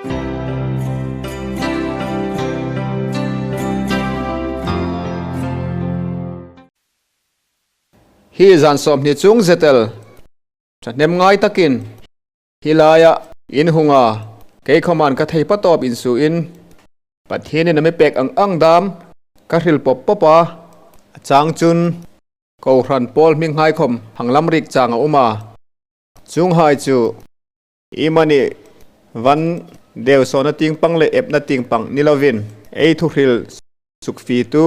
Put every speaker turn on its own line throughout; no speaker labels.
Hi zan 20 chung zetel thahnem ngai takin hi laia inhunga keikhawman ka thei patawp insuhin Pathianin a mi pek ang ang dam ka hril pawp pawp a, a chang chun Kohhran pawl hming hngaikhawm hanglam rik chang a awm a, chung hai chu Imani van deuhsawhna tingpang leh epna tingpang ni lovin ei thuhril sukfi tu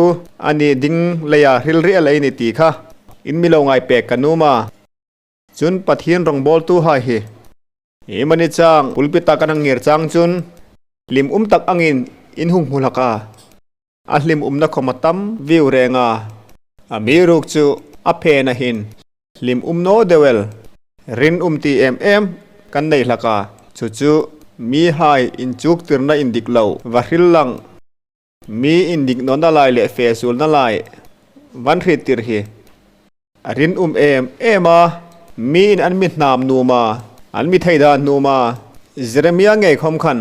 a ni ding leia hril riah lei ni tih kha in mi lo ngai pek ka num a. Chun Pathian rawngbawltu hai hi Imani chang pulpit ah kan hangir chang chun hlim um tak angin in hung hmu hlak a, a hlim umna khawm a tam viu reng a, a mi ruk chu a phen ahin hlim um no deuh el rin um ti em em kan nei hlak a, chu chu mi hai inchuk tirna indik lo va hril lang Mi indik nawna lai leh fe sulna lai van hrit tir hi a rinawm em em a, miin an mi hnam numa, an mi thei dan numa Jeremia ngei khawm khan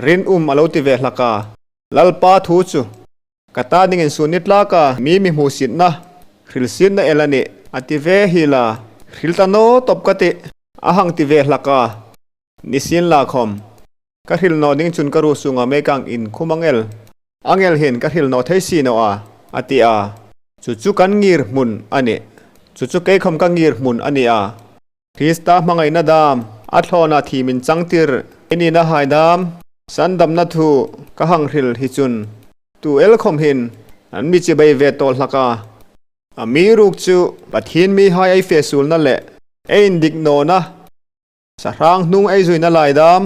rinawm a lo ti ve hlak a, Lalpa thu chu ka ta dingin sun ni tlak a, mi mi hmuhsitna, hrilhsitna el a nih a ti ve hi la, hril ta naw tawp ka ti a hang ti ve hlak a, nisin la khawm. Ka hril nawh ding chun ka ru sung a meikang in khum angel. Angel hian ka hril nawh thei si nawh a, a ti a. Chu chu kan ngir hmun a ni. Chu chu keikhawm ka ngir hmun a ni a. Krista hmangaihna dam, a thlawnah thi min chang tir, enina hai dam, sandamna thu ka hang hril hi chun tu elkhawm hin an mi chibai ve tawh hlak a. A mi ruk chu Pathian mi hai ei fe sulna leh ei indik nawhna Sahrang hnung ei zuina lai dam,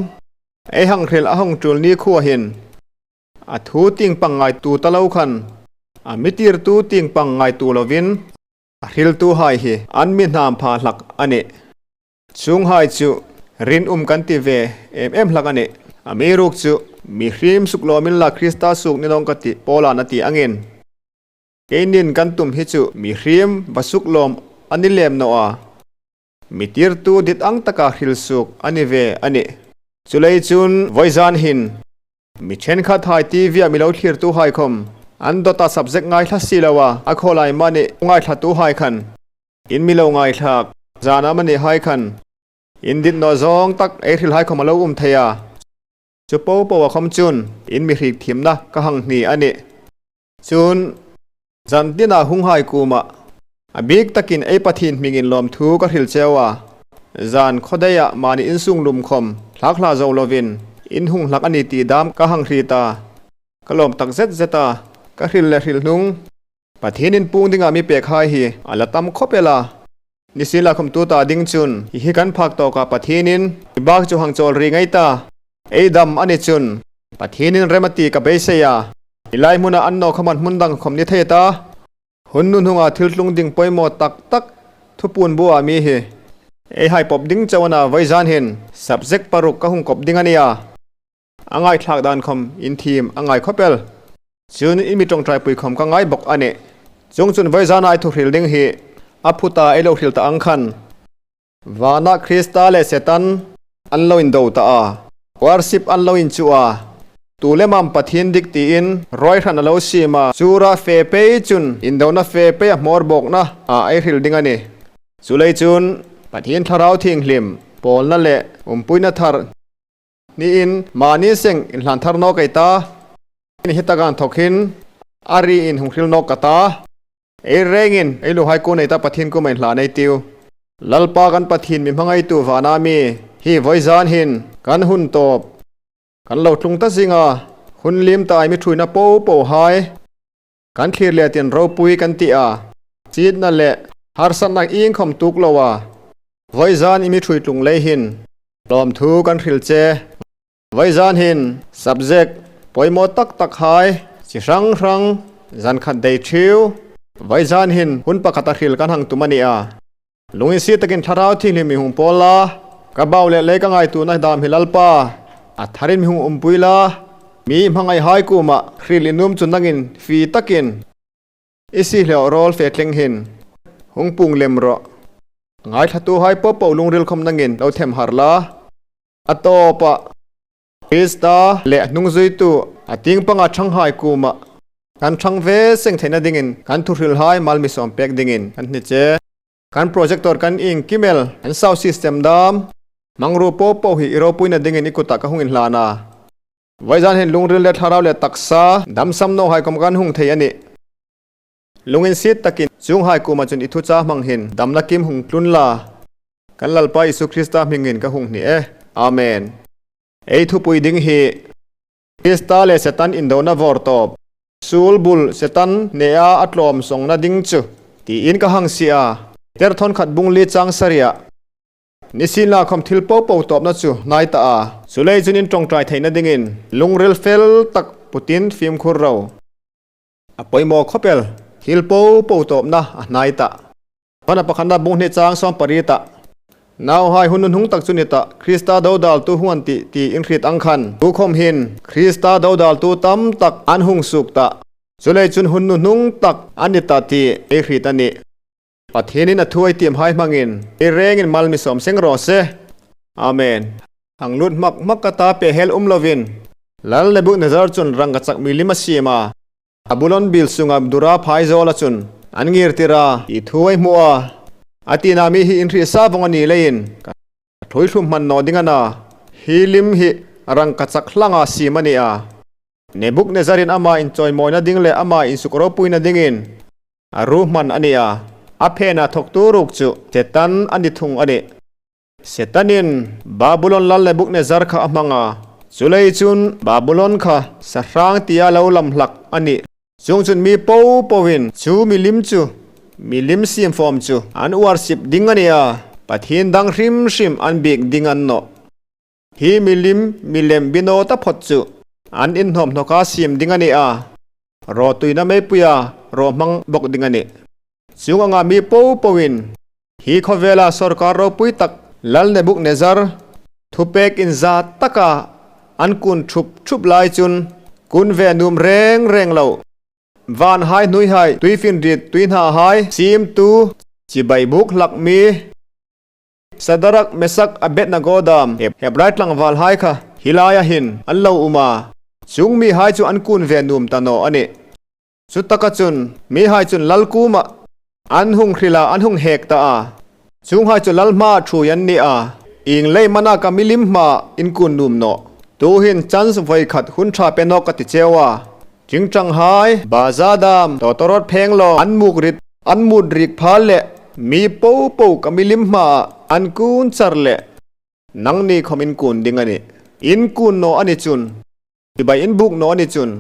ei hanghrel a hawng tul ni khuahin a thu ting pangngai tu ta lo khan a mitirtu ting pangngai tu lovin a hriltu hai hi an mi hnam pha hlak a ni. Chung hai chu rinawm kan ti ve em em hlak a ni. A mi ruk chu mi hrim suk lawmin la Krista suk ni lawng ka ti Paula'n a ti angin keinin kan tum hi chu mi hrim va suk lawm a ni lem nawh a. Mi tirtu dit ang taka hrilsuk a ni ve a ni. Chulei chun vawi zan hin mi thenkhat hai TV ah mi lo thlirtu hai khawm an dawt a subject ngaithla si lo a, a khawlai mahni ngaithlatu hai khan in mi lo ngaithlak zan a mahni hai khan in dit nawh zawng tak ei hril hai khawm a lo um thei a, chu po po a khawm chun in mi hrik thimna ka hang hni a ni. Chun zan tinah hunghai kumah a bik takin ei Pathin hmingin lawmthu ka hril cheu a, zan khawdaiah mahni insung lum khawm hlak hla zo lovin in hung hlak a ni tih dam ka hang hri ta. Ka lawm tak zet zet a, ka hril leh hril hnung Pathin in pung dingah mi pek hai hi a la tam khawp ela. Nisila khawm tu ta ding chun hi hi kan phak tawkah Pathinin i bak chu hang chawl ri ngei ta. Ei dam a ni chun Pathinin rem a ti ka beisei a, i lai hmunah an naw khawman hmun dang khawm ni thei ta. Hun nu hnungah thil tlung ding pawimawh tak tak thupun bu ah mi hi ei hai pawp ding chauh ana vawi zan hin subject paruk ka hung kawp ding a nia. A ngaithlak dan khawm in thim a ngai khawpel. Chun i mi tawngtai pui khawm ka ngai bawk a ni. Chung chun vawi zana i thuhril ding hi a phuta ei lo hril ta ang khan. Vanah Krista leh Setan an lo indo ta a, worship an lo inchuh a, tu lemam Pathian dik tiin ruaihran a lo sim a, chura fe pei chun indona fe pei a hmawr bawkna ah ei hril ding a ni. Chulei chun Pathian thlarau thinghlim pawlna leh awmpuina thar Niin mahni seng inhlan thar nawk ei ta, in hi takan thawk hin a ri in hunghril nawk ka ta, ei rengin ei luhai ku nei ta Pathin kum a inhlan ei tiu. Lalpa kan Pathin mi hmangaitu vana mi hi vawi zan hin kan hun tawp kan lo tlung ta zinga hun lim tai mi thuina po po hai kan thlir leh tin ropui kan ti a, chitna leh harsatna inkhawm tuk lo a vawi zan i mi thui tlung lei hin lawmthu kan hril che. Vawi zan hin subject pawimawh tak tak hai chi hrang hrang zan khat dei thiu vawi zan hin hun pakhat a hril kan hang tum a ni a. Lungin si takin thlarau thinghlim mi hung pawl la, ka bau leh lei ka ngaituna dam hi Lalpa, a tharin mi hung awmpui la, mi hmangaih hai kumah hril i num chu nangin fi takin i si hleuh rawl fe tleng hin hung pung lem rawh. Ngaithlatu hai pawp pawh lungril khawm nangin lo them harh la, a tawpah. Krista leh a hnungzuitu a ting panga Thanghai kuma kan thang ve seng theihna dingin kan thuhrilhai malmisawm pek dingin kan hni che. Kan projector kan ing kimel an sound system dam hmangru pawh pawh hi i ropuina dingin i kutah ka hung inhlan a. Vaizan hian lungril leh thlarau leh taksa damsam no haikawm kan hung thei a ni. Lungin sit takin chung haikuma chun i thucha hmang hin damna kim hung tlun la. Kan Lalpa Isu Krista hmingin ka hung hnih e. Amen. Ei thupui ding hi Krista leh Satan indona vawr tawp. Sul bul Satan nea a tlawm sawngna ding chu tiin ka hang si a, ter thawn khat bung li chang sariah ni sin la khawm thil po po tawpna chu hnai ta a. Chulei chunin tawngtai theihna dingin lungril fel tak putin fimkhur ro a pawimawh khawpel thil po po tawpna a hnai ta. Hmana pakhatna bung hnih chang sawm parit ah nau hai hun nuhnung tak chu ni ta Krista dodaltu huan tih ti inhrit ang khan tu khawm hin Krista dodaltu tam tak an hung suk ta chulei chun hun nuhnung tak an ni ta tih ei hrit a ni. Pathianin a thu ei tim hai hmangin ei rengin mal mi sawm seng rawh se. Amen. Hang lut hmak hmak ka ta pe hel um lovin Lal Nebuchadnezzar chun rangka chak milim a siam a. Babulon bil chunga Dura phai zawla chun an ngir tir a, tih thu a hmuh a. A tinah mi hi inhrih sa vawng a nih leiin ka thlui thlum hman nawh ding a na. Hi lim hi rangkachak hlanga sim a ni a. Nebuknezarin ama inchawimawina ding leh ama insuk ropuina dingin a ru hman a ni a. A phenah thawktu ruk chu Satan a ni thung a ni. Setanin Babulon lal Nebukadnezzar kha a hmang a, chulei chun Babulon kha sahrang tia lo lam hlak a nih. Chung chun mi po poin chu milim chu milim simfawm chu an uarsip ding a ni a, Pathian dang hrim hrim an bik ding an nawh. Hi milim milem binaw ta phawt chu an inhnawmhnawka sim ding a ni a, rawtuina meipuia raw hmang bawk ding a ni. Chung anga mi po poin Hi khawvela sorkar ropui tak Lal Nebuchadnezzar thupek inza taka an kun thup thup lai chun kun ve num reng reng lo. Van hai hnui hai tuifinrit tui hna hai sim tu chibai buk hlak mi Sadarak Mesak Abednego dam Hebrai tlangval hai kha hilaia hin an lo um a, chung mi hai chu an kun ve num ta nawh a ni. Chu taka chun mi hai chun lal kumah an hung hril a, an hung hek ta a. Chung hai chu lal hma thui an ni a, ing lei mana ka milim hma in kun num nawh. Tu hin chance vawi khat hun tha pe nawk ka ti cheu a. Chingchang hai, baza dam, tawtawrawt pheng law, an muk rit, an mut rik phal leh mi po po ka milim hma ah an kun char leh nang ni khawm in kun ding a ni. In kun nawh a ni chun, chibai in buk nawh a ni chun.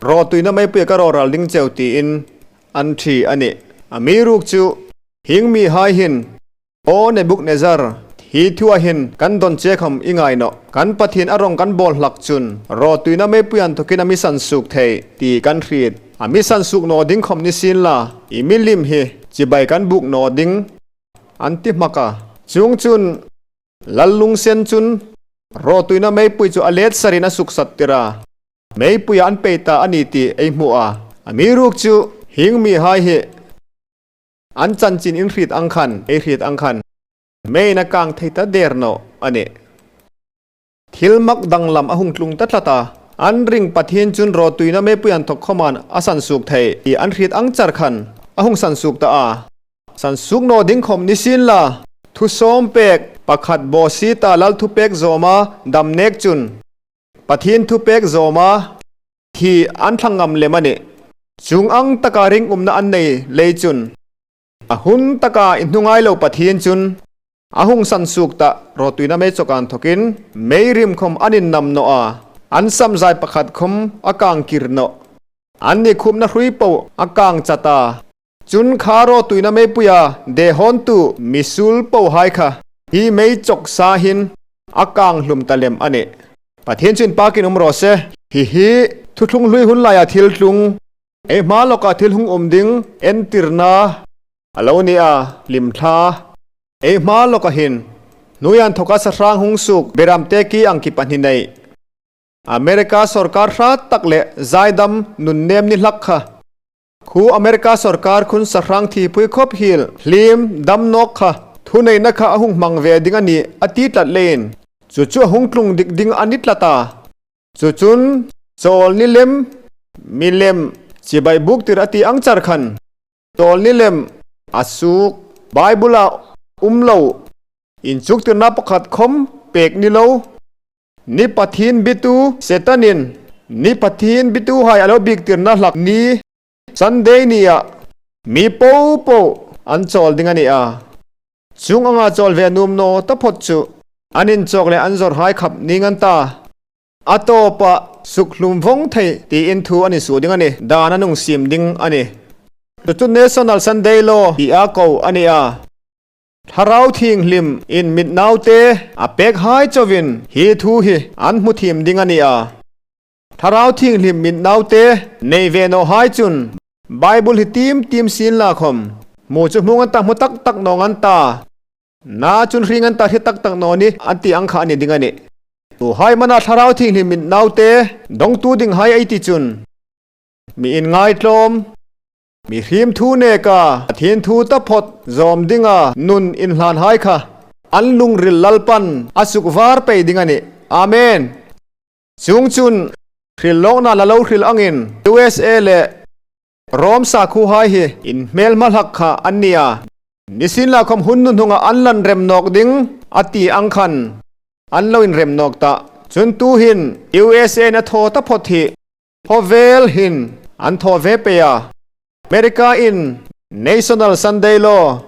Rawtuina meipuia ka rawh ral ding cheu tiin an thi a ni. A mi ruk chu hing mi hai hin, Aw Nebuchadnezzar, hi thuah hin kan dawn che kham i ngai nawh. Kan Pathian a rawng kan bawl hlak chun rawtuina meipuian thawkin a mi san suk thei ti kan hrit. A mi san suk nawh ding khawm ni sin la, i milim hi chibai kan buk nawh ding an ti hmak a. Chung chun Lal lungsen chun rawtuina meipui chu a let sarin a suk sat tir a. Meipuia an pei ta a ni tih ei hmuh a, a mi ruk chu hing mi hai hi an chanchin in hrit ang khan ei hrit ang khan meiin a kang thei ta der nawh a ni. Thil mak danglam a hung tlung ta tlat a, an ring Pathian chun rawtuina meipui an thawk khawman a san suk thei tih an hrit ang char khan a hung san suk ta a. San suk nawh ding khawm ni sin la, thu sawm pek pakhat baw si ta lal thupek zawma dam nek chun Pathian thupek zawma thi an thla ngam lem a ni. Chung ang taka ringumna an nei lei chun a hun taka i hnu ngai lo Pathian chun a hung san suk ta rawtuina mei chawkan thawkin mei rim khawm an in nam nawh a, an sam zai pakhat khawm a kang kir nawh. An ni khumna hrui poh a kang chat a. Chun kha rawtuina meipuia dehhawntu misul poh hai kha hi mei chawk sa hin A kang hlum ta lem a ni. Pathian chuin park in awm rawh se. Hi hi thuthlung hlui hun laiah thil tlung, ei hma lawkah thil hung awm ding entirna a lo ni a, hlimthla ei hma lawkah hin hnuian thawka sahrang hung suk beram te ki ang ki pahnih nei. America sorkar hrat tak leh zaidam nun nem ni hlak kha. Khu America sorkar khun sahrang thipui khawp hil hlim dam nawk kha thuneihna kha a hung hmang ve ding a ni a ti tlat leiin. Chu chu a hungtlung dik ding a ni tlat a. Chu chun chawl ni lem, milem, chibai buk tir a ti ang char khan chawl ni lem a suk. Bible ah um lo inchuk tirna pakhat khawm pek ni lo. Ni Pathin bitu Setanin ni Pathin bitu hai a lo bik tirna hlak ni. Sunday ni ah mi po po an chawl ding a ni a. Chung anga chawl ve num naw ta phawt chu an inchawk leh an zawrh hai khap ning an ta. A tawpah suk hlum vawng thei tiin thu a ni suh ding a ni. Dan a nung sim ding a ni. Chu chu National Sunday Law tih a ko a ni a. Thlarau Thinghlim in mit naute a pek hai chauhin hi thu hi an hmu thim ding a ni a. Thlarau Thinghlim mit naute nei ve nawh hai chun Bible hi tim tim sin la khawm. Hmu chu hmung an ta hmu tak tak nawng an ta. Na chun hring an ta hri tak tak naw ni an tih ang kha a ni ding a ni. Tu hai mana Thlarau Thinghlim mit naute dawngtu ding hai ei ti chun mi in ngaitlawm, mi hrim thu neka Pathian thu ta phawt zawm dinga nun in hlan hai kha an lungril Lalpan a suk var pei ding a ni. Amen. Chung chun hril lawkna la lo hril angin USA leh Rome sakhu hai hi in hmel hmahlak kha an nia. Nisin la khawm hun hnuhnungah an lan rem nawk ding a ti ang khan an lo in rem nawk ta. Chun tu hin USA in a thaw ta phawt hi khawvel hin an thaw ve pei a. America in National Sunday Law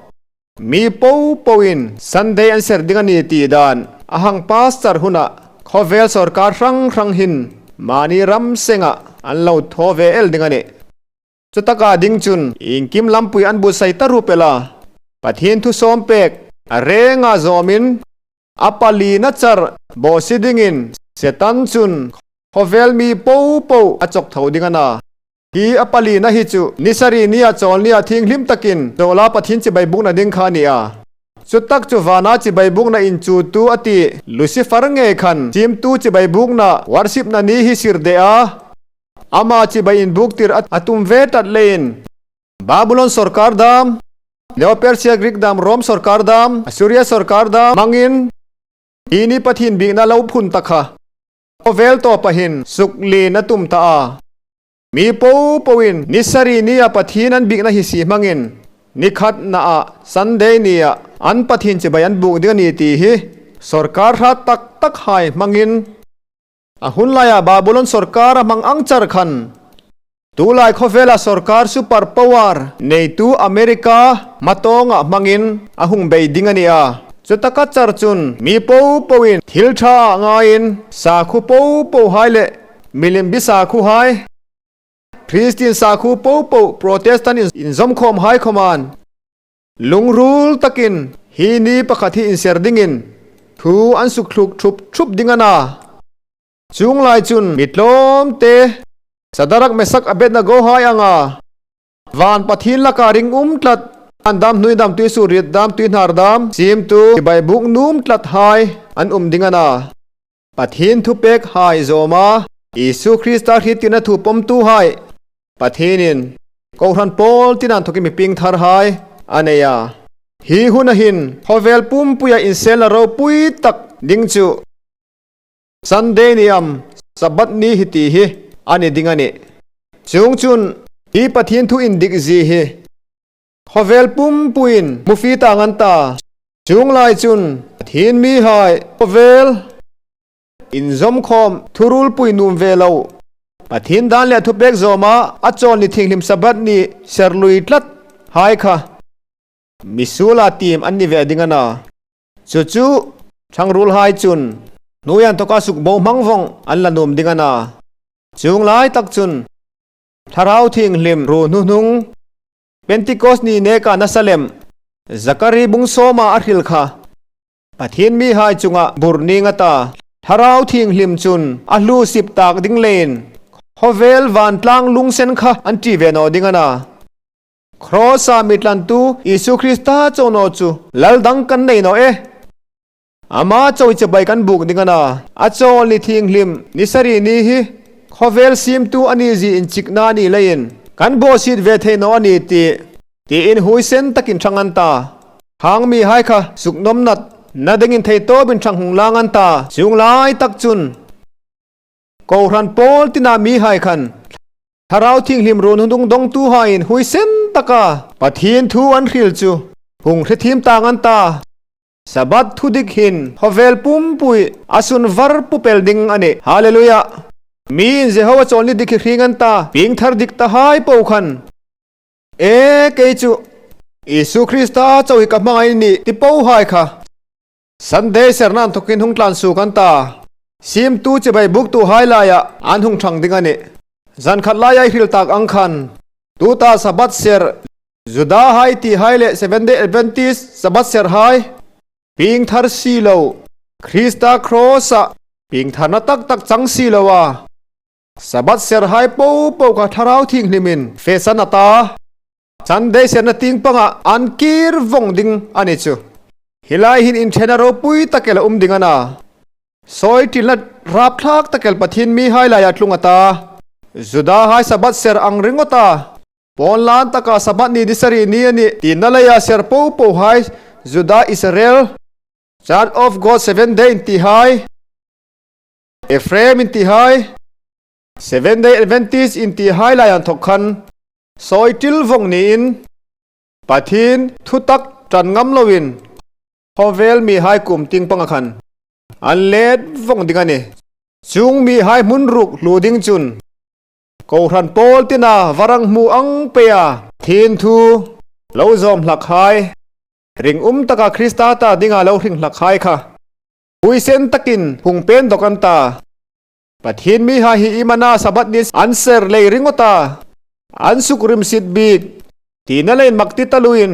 Mi po poin Sunday an serh ding a ni tih dan a hang pastor hunah khawvel sorkar hrang hrang hin mahni ram sengah an lo thaw ve el ding a ni. Chutaka ding chun engkim lampui an buatsaih ta rup ela Pathian thusawm pek a renga zawmin a palina char bawhsi dingin Satan chun khawvel mi po po a chawk tho ding a na. Hi a palina hi chu ni sarih nia chawl nia thinghlim takin chawla Pathian chibai bukna ding kha a ni a. Chu tak chu vana chibai bukna in chu tu a ti. Lucifer nge khan chimtu chibai bukna worship na ni hi sir deh a, ama chibai in buk tir a tum ve tat leiin Babylon sorkar dam, Neo Persia Greek dam Rome sorkar dam, Assyria sorkar dam hmangin hi ni Pathian bikna lo phun ta kha khawvel tawh pahin suk lin a tum ta a. Mi po poin ni sarih nia Pathian an bikna hi si hmangin ni khat naah Sunday nia an Pathian chibai an buk ding a ni tih hi sorkar hrat tak tak hai hmangin a hunlaiah Babylon sorkar a hmang ang char khan tulai khawvela sorkar super power neitu America hmatawngah hmangin a hung bei ding a ni a. Chutaka char chun mi po poin thil tha ah ngaiin sakhu po po hai leh Milim bi sakhu hai, Kristian sakhu po po Protestant inzawmkhawm hai khawman lungrul takin hi ni pakhat hi inser dingin thu an suk thluk thup thup ding a na. Chung lai chun mi tlawm te Sadarak Mesak Abednego hai anga van Pathin laka ring um tlat an dam hnui dam tui sur riat dam tui hnar dam chimtu chibai buk num tlat hai an um ding a na. Pathian thupek hai zawm a, Isu Krista hriattirna thu pawmtu hai Pathianin Kohhran pawl tinan thawkin miping thar hai a nei a. Hi hun ahin khawvel pumpuia inselna ropui tak ding chu Sunday ni am Sabbath ni hi tih hi a ni ding a ni. Chung chun hi Pathian thu indik zi hi Khawvel pumpuiin mufi ta ngan ta. Chung lai chun Pathian mi hai khawvel inzawmkhawm thurulpui num ve lo. Pathian dan leh thupek zawma a chawl ni thinghlim Sabbath ni serlui tlat hai kha misula team an ni ve ding a na. Chu chu Thangrul hai chun hnuaian thawka suk bo hmang vawng an la num ding a na. Chung lai tak chun Thlarau Thinghlim ru hnuhnung Pentikos ni neka nasa lem Zakari bungsawma a hril kha Pathian mi hai chungah bur ning ata Thlarau Thinghlim chun a hlu sip tak ding lein khawvel vantlang lungsen kha an ṭi ve nawh ding a na. Kross-a mitlantu Isu Krista chawhnaw chu lal dang kan nei nawh e. Ama chawi chibai kan buk ding a na. A chawl ni thinghlim ni sarih ni hi khawvel simtu a ni zi inchikna a nih laiin kan bawhchhit ve thei nawh a ni tih tiin huisen takin thang an ta. Hang mi hai kha suknawm nat. Na dingin thei tawpin thang hung lang an ta. Chung lai tak chun Kohhran pawl tina mi hai khan Thlarau Thinghlim run hundung dawngtu haiin huisen taka Pathian thu an hril chu hung hrethim tang an ta. Sabbath thu dik hin khawvel pumpui a sun var pu pel ding a ni. Hallelujah! Miin Jehovah chawlni dik hi hring an ta, ping thar dik ta hai po khan. E, kei chu Isu Krista cho hi ka hmangaih ni ti po hai kha. Sunday serna an thawkin hung tlan suk an ta. Simtu chibai buktu hai laiah an hung thang ding a ni. Zan khat laia i hril tak ang khan tuta Sabbath serh Juda hai tih hai leh Seventh Day Adventist Sabbath serh hai ping thar si lo Krista Kraws-ah ping tharna tak tak chang si lo a Sabbath serh hai po po kha thlarau thinghlimin fehsan a ta. Sunday serhna ting pangah an kir vawng ding a ni chu. Helai hin inthena ropui takel a um ding a na. Sawi ṭilna rapthlak takel Pathian mi hai laiah tlung a ta. Juda hai Sabbath serh ang ringawt a. Pawn lan taka Sabbath ni ni sarih ni a nih tihna leiah serh po po hai Juda Israel Church of God Seventh Day intih hai, Ephraim intih hai, Seventh Day Adventist intih hai laiah an thawk khan sawi ṭil vawng niin Pathian thutak ṭan ngam loin Khawvel mi hai kum ting panga khan an let vawng ding a ni. Chung mi hai hmun ruk hlu ding chun Kohhran pawl tina varang hmu ang peia thin thu lo zawm hlak hai, ring um taka Krista ta dinga lo hring hlak hai kha puisen takin hung pen dawk an ta. Pathian mi ha hi imana Sabbath ni an ser lei ringawt a, an suk rim sit bik tihna lein mak ti taluin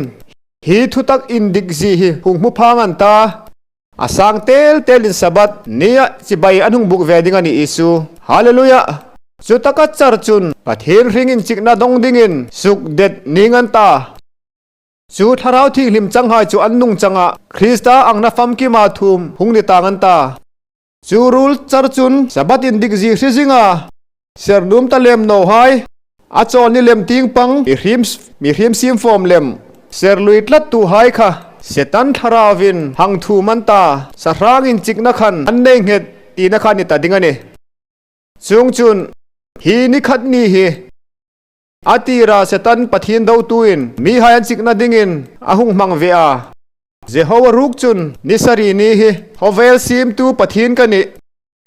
hi thutak indik zi hi hung hmu phang an ta. A sang tel telin Sabbath nia chibai an hung buk ve ding a ni Isu. Hallelujah! Chu taka char chun Pathian hringin chikna dawng dingin suk det ning an ta. Chu thlarau thinghlim changhai chu an nung changah Krista angna famkima thum hung ni tang an ta. Chu rul char chun Sabbath in dik zi hri zinga sernum ta lem no hai a chawl ni lem ting pang mi hrim mi hrim sim fawm lem ser lui tlat tu hai kha Setan thlarauin hang thu man ta sahrang in chikna khan an nei nghet tihna kha ni ta ding a ni. Chung chun hi ni khat ni hi a tira Setan Pathian dotuin mi hai an chikna dingin a hung hmang ve a. Jehovah ruk chun ni sarih ni hi khawvel simtu Pathian ka nih.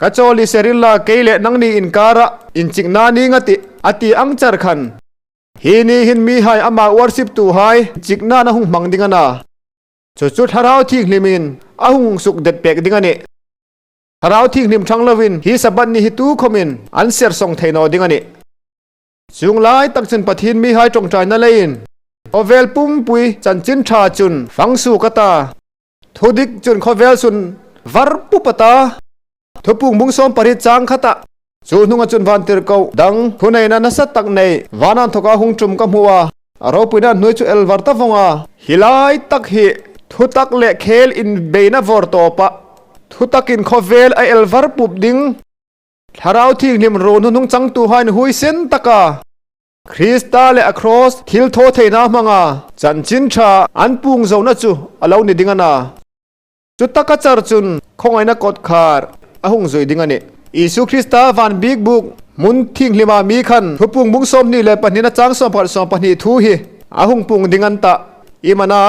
Ka chawl i serilla kei leh nang ni inkara inchikna ni nga tih a ti ang char khan. Hi ni hin mi hai amah worship tu hai chikna na hung hmang ding a na. Chu chu thlarau thianghlimin a hung suk det pek ding a ni. Thlarau thianghlim thang lovin hi Sabbath ni hi tu khawmin an ser sawng thei naw ding a ni. Chung lai tak chun Pathian mi hai tawngtaina leiin khawvel pumpui chanchin tha chun fang suk a ta, thudik chun khawvel sun var pup a ta, thupung bung 18 chang khatah chu hnunga chun van tir koh dang thuneina nasa tak nei vanan thawka hung tum ka hmu a, a ropuina hnuai chu el var ta vawng a. Hi lai tak hi thutak leh khel inbeina vawr tawpah thutakin khawvel a el var pup ding. Thlarau Thianghlim run hnung changtu hain huaisen taka Krista leh a kraws thil thaw theihna hmanga chanchin tha an pung zohna chu a lo ni ding a na. Chu taka char chun khawngaihna kawt khar a hung zui ding a ni. Isu Krista van bik buk hmun thianghlima mi khan thupung bung 22 a chang 11 12 thu hi a hung pung ding an tah. I man a,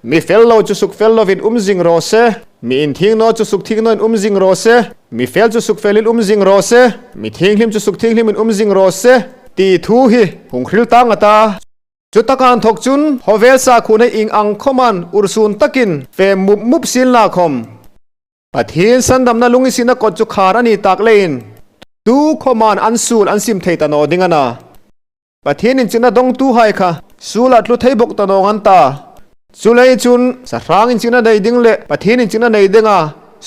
mi fel lo chu suk fel lovin um zing rawh se, mi inthingnaw chu suk thingnaw in um zing rawh se, mi fel chu suk felin um zing rawh se, mi thinghlim chu suk thinghlimin um zing rawh se, tih thu hi hunghril tang ata. Chu takan thawk chun khawvel sakhuna ing ang khawman urhsun takin fem mup mup sin la khawm. Pathian sandamna lungisina kawt chu khar a ni tak leiin tu khawman an sul an sim thei ta naw ding a na. Pathian in china dawngtu hai kha sulah tlu thei bawk ta nawng an ta. Chulei chun sahrang in china nei ding leh Pathian in china nei ding a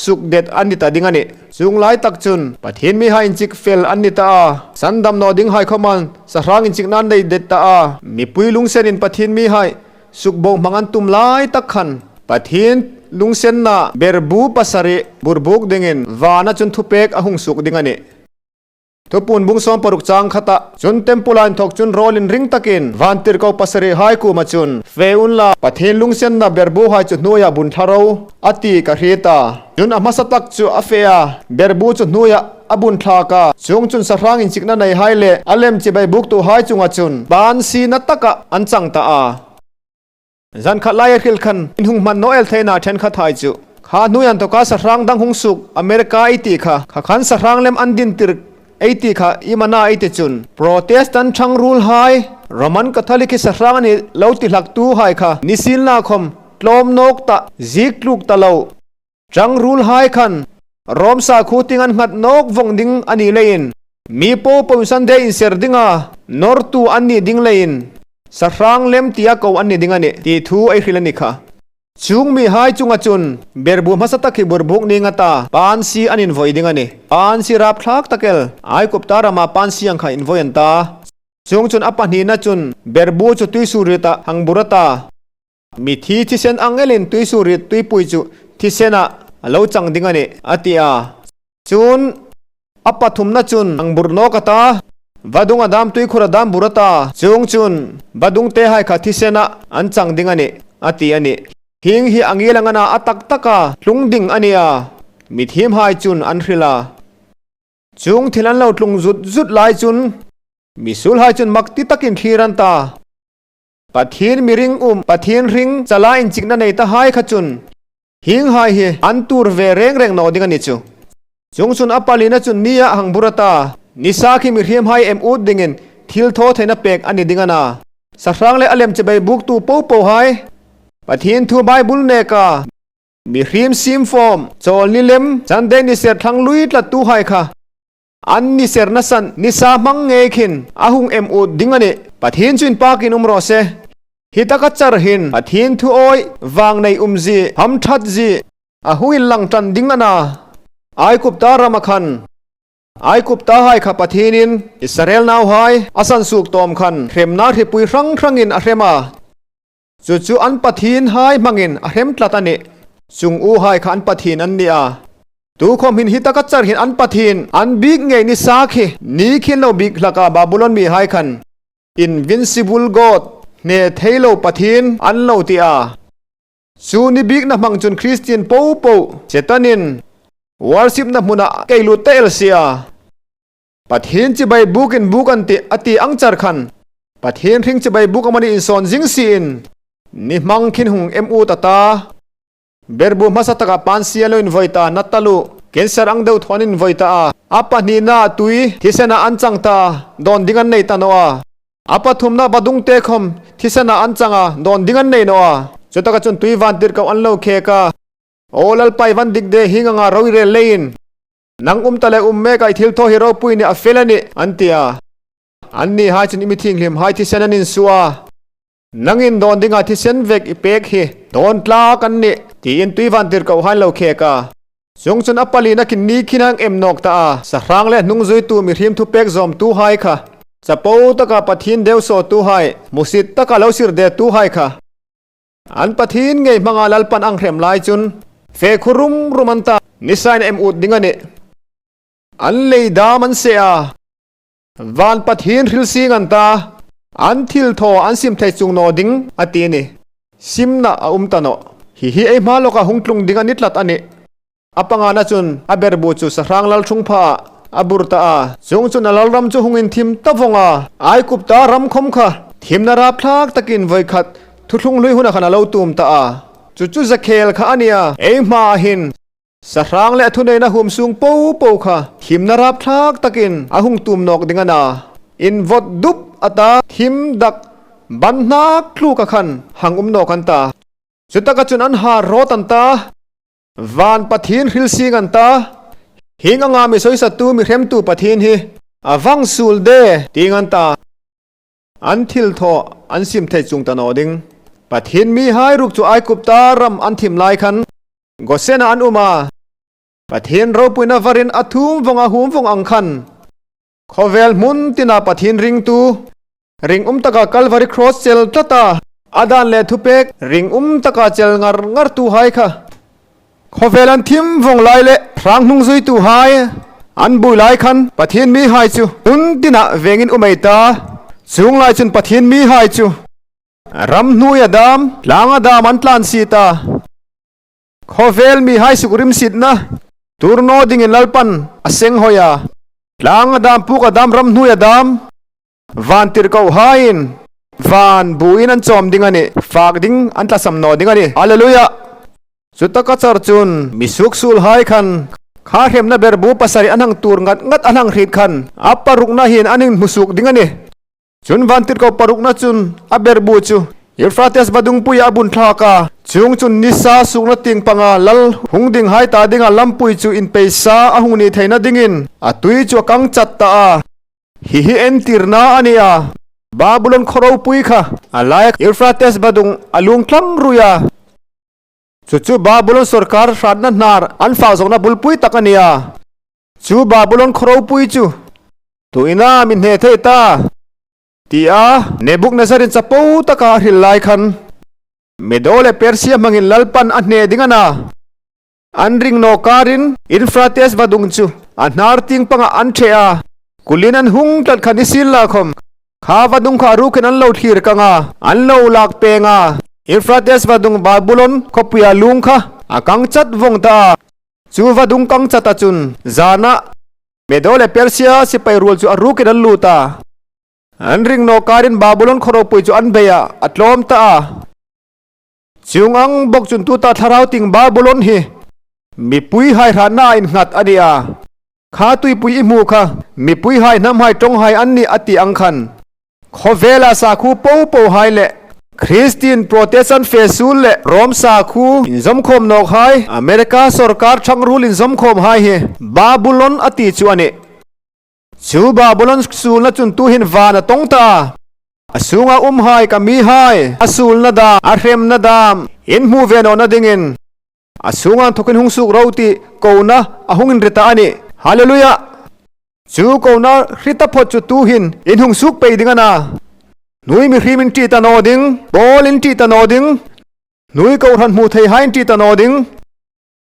suk det an ni ta ding a ni. Chung lai tak chun Pathian mi hai in chik fel an ni ta a, sandam naw ding hai khawman sahrang in chik nan nei det ta a. Mipui lungsen in Pathian mi hai suk bo hmang an tum lai tak khan Pathian lungsen na berbu pasarih burbuk ding in vana chun thupek a hung suk ding a ni. Thupun bung 16 chang khata chun temple a inthawk chun rawlin ring takin vantirhko pasarih hai kuma chun fe un la Pathian lungsenna berbu hai chu hnuaiah bun thla ro a ti ka hri ta. Chun a hmasa tak chu a fe a, berbu chu hnuaiah a bun thlak a, chung chun sahrang inchikna nei hai leh a lem chibai buktu hai chunga chun ban si na takah an chang ta a. Zan khat laia hril khan inhung hman Noel theihna thenkhat hai chu kha hnuian tawka sahrang dang hung suk America ei tih kha kha khan sahrang lem an din tir ei tih kha i mana ei ti chun Protestant thang rul hai Roman Catholic hi sahrang a ni lo ti hlak tu hai kha ni silna khawm tlawm nawk ta zik tluk ta lo Chang rul hai khan Rom sakhu ting an nghat nawk vawng ding a nih leiin mi po po Sunday inser dinga nawrtu an nih ding leiin sahrang lem tia ko an ni ding a ni tih thu ei hrilh a ni kha. Chung mi hai chunga chun berbu hmasa tak hi burbuk ni ngata pansi an invawi ding a ni. Pansi rapthlak takel Aikupta rama pansi ang kha invawi an ta. Chung chun a pahnihna chun berbu chu tuisurit ah hangbur a ta. Mithi thisen angelin tuisurit tuipui chu thisenah a lo chang ding a ni, a ti a. Chun a pathumna chun ang bur nawk ata, vadung a dam tuikhur a dam bur ata, chung chun vadung te hai kha thisenah an chang ding a ni, a ti a ni. Hing hi a ngil ang ana a tak tak a, tlung ding a nia, mithim hai chun an hrilh a. Chung thil an lo tlung zut zut lai chun misul hai chun mak ti takin thlir an ta. Pathian miring um, Pathian hring chala inchikna nei ta hai kha chun hing hai hi an tur ve reng reng nawh ding a ni chu. Chung chun a palina chun nia hang bur ata nisa khi mihriam hai em ut dingin thil thaw theihna pek a ni ding a na. Sahrang leh a lem chibai buktu po po hai Pathian thu Bible neka mihrim sim form chawl ni lem Sunday ni ser thlang lui tlat tu hai kha An ni ser nasan nisa hmang ngei khin a hung em ut ding a ni. Pathian chuin pakin um rawh se. Hi taka char hin Pathian thu awi vang nei um zi ham that zi a hung in lang tan ding a na. Aikupta ram a khan Aikupta hai kha Pathian in Israel nau hai a san suk tawm khan hremna hripui hrang hrang in a hrem a. Chu chu an Pathian hai hmangin a hrem tlat a ni. Chung u hai kha an Pathian an ni a. Tu khawm hin hi taka char hin an Pathian an bik ngei ni sa khi ni khin lo bik hlaka Babylon mi hai khan Invincible God, hne thei lo Pathian an lo ti a. Chu ni bik na hmang chun Christian po po Setanin worship na hmunah kei lut ta el sia. Pathian chibai bukin buk an ti a ti ang char khan Pathian hring chibai buk amawni insawn zing siin ni hmang khin hung em ut ata berbu hmasa takah pansia lo invawi ta na talu cancer ang deuh thuan invawi ta a a pahnihna tui thisena an chang ta dawn ding an nei ta nawh a a pathumna badung te khawm thisena an chang a dawn ding an nei nawh a chutaka chun tui van tirhkoh an lo khek a aw Lalpa i van dik de hing anga ro i rel leiin Nang um ta leh um mek a i thil thaw hi ropui nih a fel a ni, an ti a. An nih hai chuan i mithinghlim hai thisen an insuh a. Nangin dawn dingah thisen vek i pek hi dawn tlak an nih, tiin tui van tirhkoh hain lo khek a. Chung chuan a palin a khin ni khin ang em nawk ta a, sahrang leh hnungzuitu mihrim thupek zawmtu hai kha, chapo taka Pathian deuh sawhtu hai, hmusit taka lo sir dettu hai kha. An Pathian ngei hmanga Lalpan ang hrem lai chun fe khu rum rum an ta. Nisain em ut ding a ni. An lei dam an seh a. Van Pathian hril sing an ta. An thil thaw an sim thei chung naw ding a ti a ni. Simna a um ta nawh. Hi hi ei hma lawka hung tlung ding a ni tlat a ni. A pangana chun a berbu chu sahrang lal thung pha ah a bur ta a, chung chun a lalram chu hungin thim ta vawng a. Aikupta ram khawm kha thimna rapthlak takin vawikhat thuthlung hlui hunah khan a lo tum ta a, chu chu Zakhel kha a nia. Ei hma ah hin sahrang leh a thuneihna hum sung po po kha thimna rapthlak takin a hung tum nawk ding a na. In vawt dup ata thim dak ban hnak thluk a khan hang um nawk an ta. Chutaka chun an har rawt an ta. Van Pathian hril sing an ta. Hing anga mi sawisattu mi hremtu Pathian hi a vang sul de ting an ta. An thil thaw an sim thei chung ta nawh ding. Pathian mi hai ruk chu Aikupta ram an thim lai khan Gosena an um a. Pathian ropuina varin a thum vawng a hum vawng ang khan khawvel hmun tina Pathian ringtu ring um taka Kalvari Cross chel tlat a, a dan leh thupek ring um taka chel ngar ngar tu hai kha. Khawvel an thim vawng lai leh hrang hnung zui tu hai. An bui lai khan Pathian mi hai chu hmun tinah vengin u mai ta. Chung lai chun Pathian mi hai chu ramhnuai a dam, tlang a dam an tlan si ta. Khawvel mi hai suk rimsitna turnaw dingin Lalpan a seng hawi a. Tlang a dam, puk a dam, ramhnuai a dam, van tirhkoh haiin van buin an chawm ding a ni, fak ding an tlasam naw ding a ni. Hallelujah! Chutaka char chun mi suksul hai khan kha hremna ber bu pasarih an hang tur ngat ngat an hang hrit khan a parukna hian an inhmusuk ding a ni. Chun vantirhkoh parukna chun a ber bu chu Euphrates va dungpuia a bun thlak a, chung chun nisa sukna ting panga lal hung ding hai ta dinga lampui chu inpeisa a hung ni theihna dingin a tui chu a kang chat ta a. Hi hi entirna a ni a, Babulon khaw ropui kha a laia Euphrates badung a lung tlang rui a, chu chu Babulon sorkar hratna hnar an fah zawkna bulpui tak a ni a. Chu Babulon khaw ropui chu tuina min hne thei ta tia Nebuchadnezzar-in chapo taka a hrilh lai khan Medo leh Persia hmangin Lalpan a hne ding a na. An ring naw karin Euphrates va dung chu a hnar ting pangah an ṭheh a, kulin an hung tlat kha ni sil la khawm. Kha va dung kha a rukin an lo thlir kang a, an lo lak peng a. Euphrates va dung Babulon khawpuia lung kha a kang chat vawng ta a. Chu va dung kang chat a chun zanah Medo leh Persia sipai rual chu a rukin an lut a. An ring naw karin Babulon khaw ropui chu an bei a, a tlawm ta a. Chung ang bawk chun tuta thlarau ting Babulon hi mipui hai hranna a innghat a ni a, kha tuipui i hmu kha mipui hai hnam hai tawng hai an ni a tih ang khan khawvela sakhu po po hai leh Christian Protestant fesul leh Rom sakhu inzawmkhawm nawk hai America sorkar thangrul inzawmkhawm hai hi Babulon a ti chu a ni. Chu Babulon sulna chun tuhin van a tawng ta a. A chhunga um hai ka mi hai, a sulna dam, a hremna dam, in hmuh ve nawhna dingin a chhunga thawkin hung suk ro tih kona a hung in ri ta a ni. Hallelujah! Chu kona hri ta phawt chu tuhin in hung suk pei ding a na. Hnui mihrim in ṭih ta naw ding, pawl in ṭih ta naw ding, hnui kohhran hmuh thei hai in ṭih ta naw ding.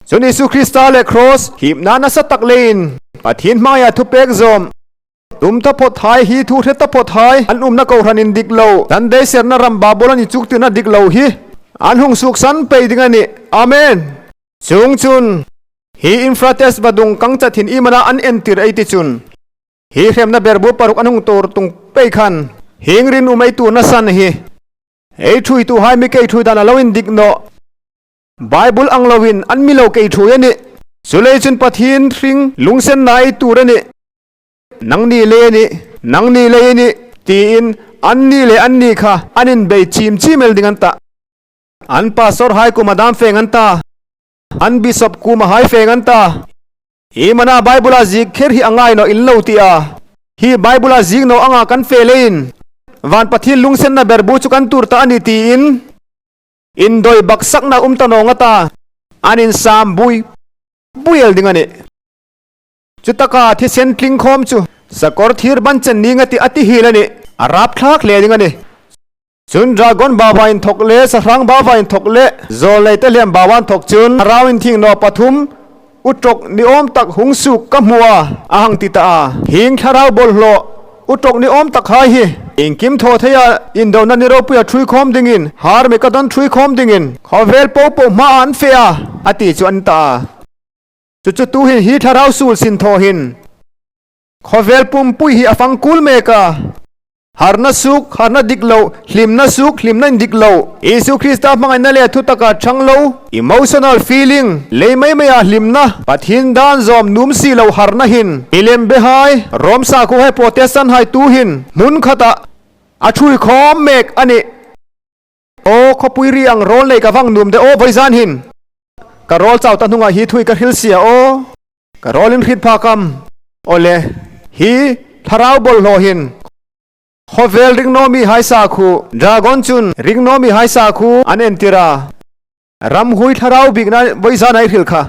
Chun Isu Krista leh Kraws hipna nasa tak leiin Pathian hmaiah thupek zawm tum ta phawt hai hi thu hre ta phawt hai an umna kohhran in dik lo dan deiserna ram Babulon i chuktirna dik lo hi an hung suk san pei ding a ni. Amen. Chung chun hi Euphrates va dung kang chat hin imana an entir ei ti chun hi hremna berbu paruk an hung tur tung pei khan hing rin um ei tur na san hi ei thui tu hai mi kei thui dan a lo in dik nawh. Bible ang loin an mi lo kei thui a ni. Chulei chun Pathian hring lungsen na ei tur a ni. Nang ni lei a ni, nang ni lei a ni, tiin an ni leh an ni kha an inbei chim chim el ding an tah. An pastor hai kum a dam feng an ta, an bishop kum a hai feng an ta. Hi mana Bible a zik kher hi a ngai nawh in lo ti a, hi Bible a zik nawh anga kan fe leiin van Pathian lungsen na ber bu chu kan tur ta a ni tiin, Indawi baksakna um ta nawng ata an insam bui bui el ding a ni. Chutaka thisen tling khawm chu sakawr thir ban chen ni nga tih a ti hil a ni. A rap thlak hle ding a ni. Chun dragon bava in thawk leh sahrang bava in thawk leh zawlnei te hliam bava an thawk chun thlarau in thing nawh pathum Uṭawk ni awm tak hung suk ka hmu a, a hang ti ta a. Hing thlarau bawlhhlawh uṭawk ni awm tak hai hi engkim thaw thei a, indona ni ropuia ṭhui khawm dingin, har mi ka dawn ṭhui khawm dingin, khawvel po pawh hmaah an feh a, a ti chu an ta a. Chu chu tu hin hi thlarau sul sin thaw hin khawvel pumpui hi a fang kul mek a. Harna suk, harna dik lo, hlimna suk, hlimna in dik lo. Isu Krista hmangaihna leh thutaka chang lo, emotional feeling, lei mai maia hlimna, Pathian dan zawm num si lo harna hin, milem be hai, Rom sakhaw hai Protestant hai tu hin hmun khatah a thui khawm mek a ni. Aw khawpui ri ang rawl nei ka vang num de aw vawizan hin. Ka rawl chau ta hnungah hi thui ka hril sia aw. Ka rawl in hrit phak am. Awle, hi thlarau bawlhhlawh hin khawvel ringnawmi haisa khu dragon chun ringnawmi haisa khu an entir a, ramhui thlarau bikna vawizan ai hril kha.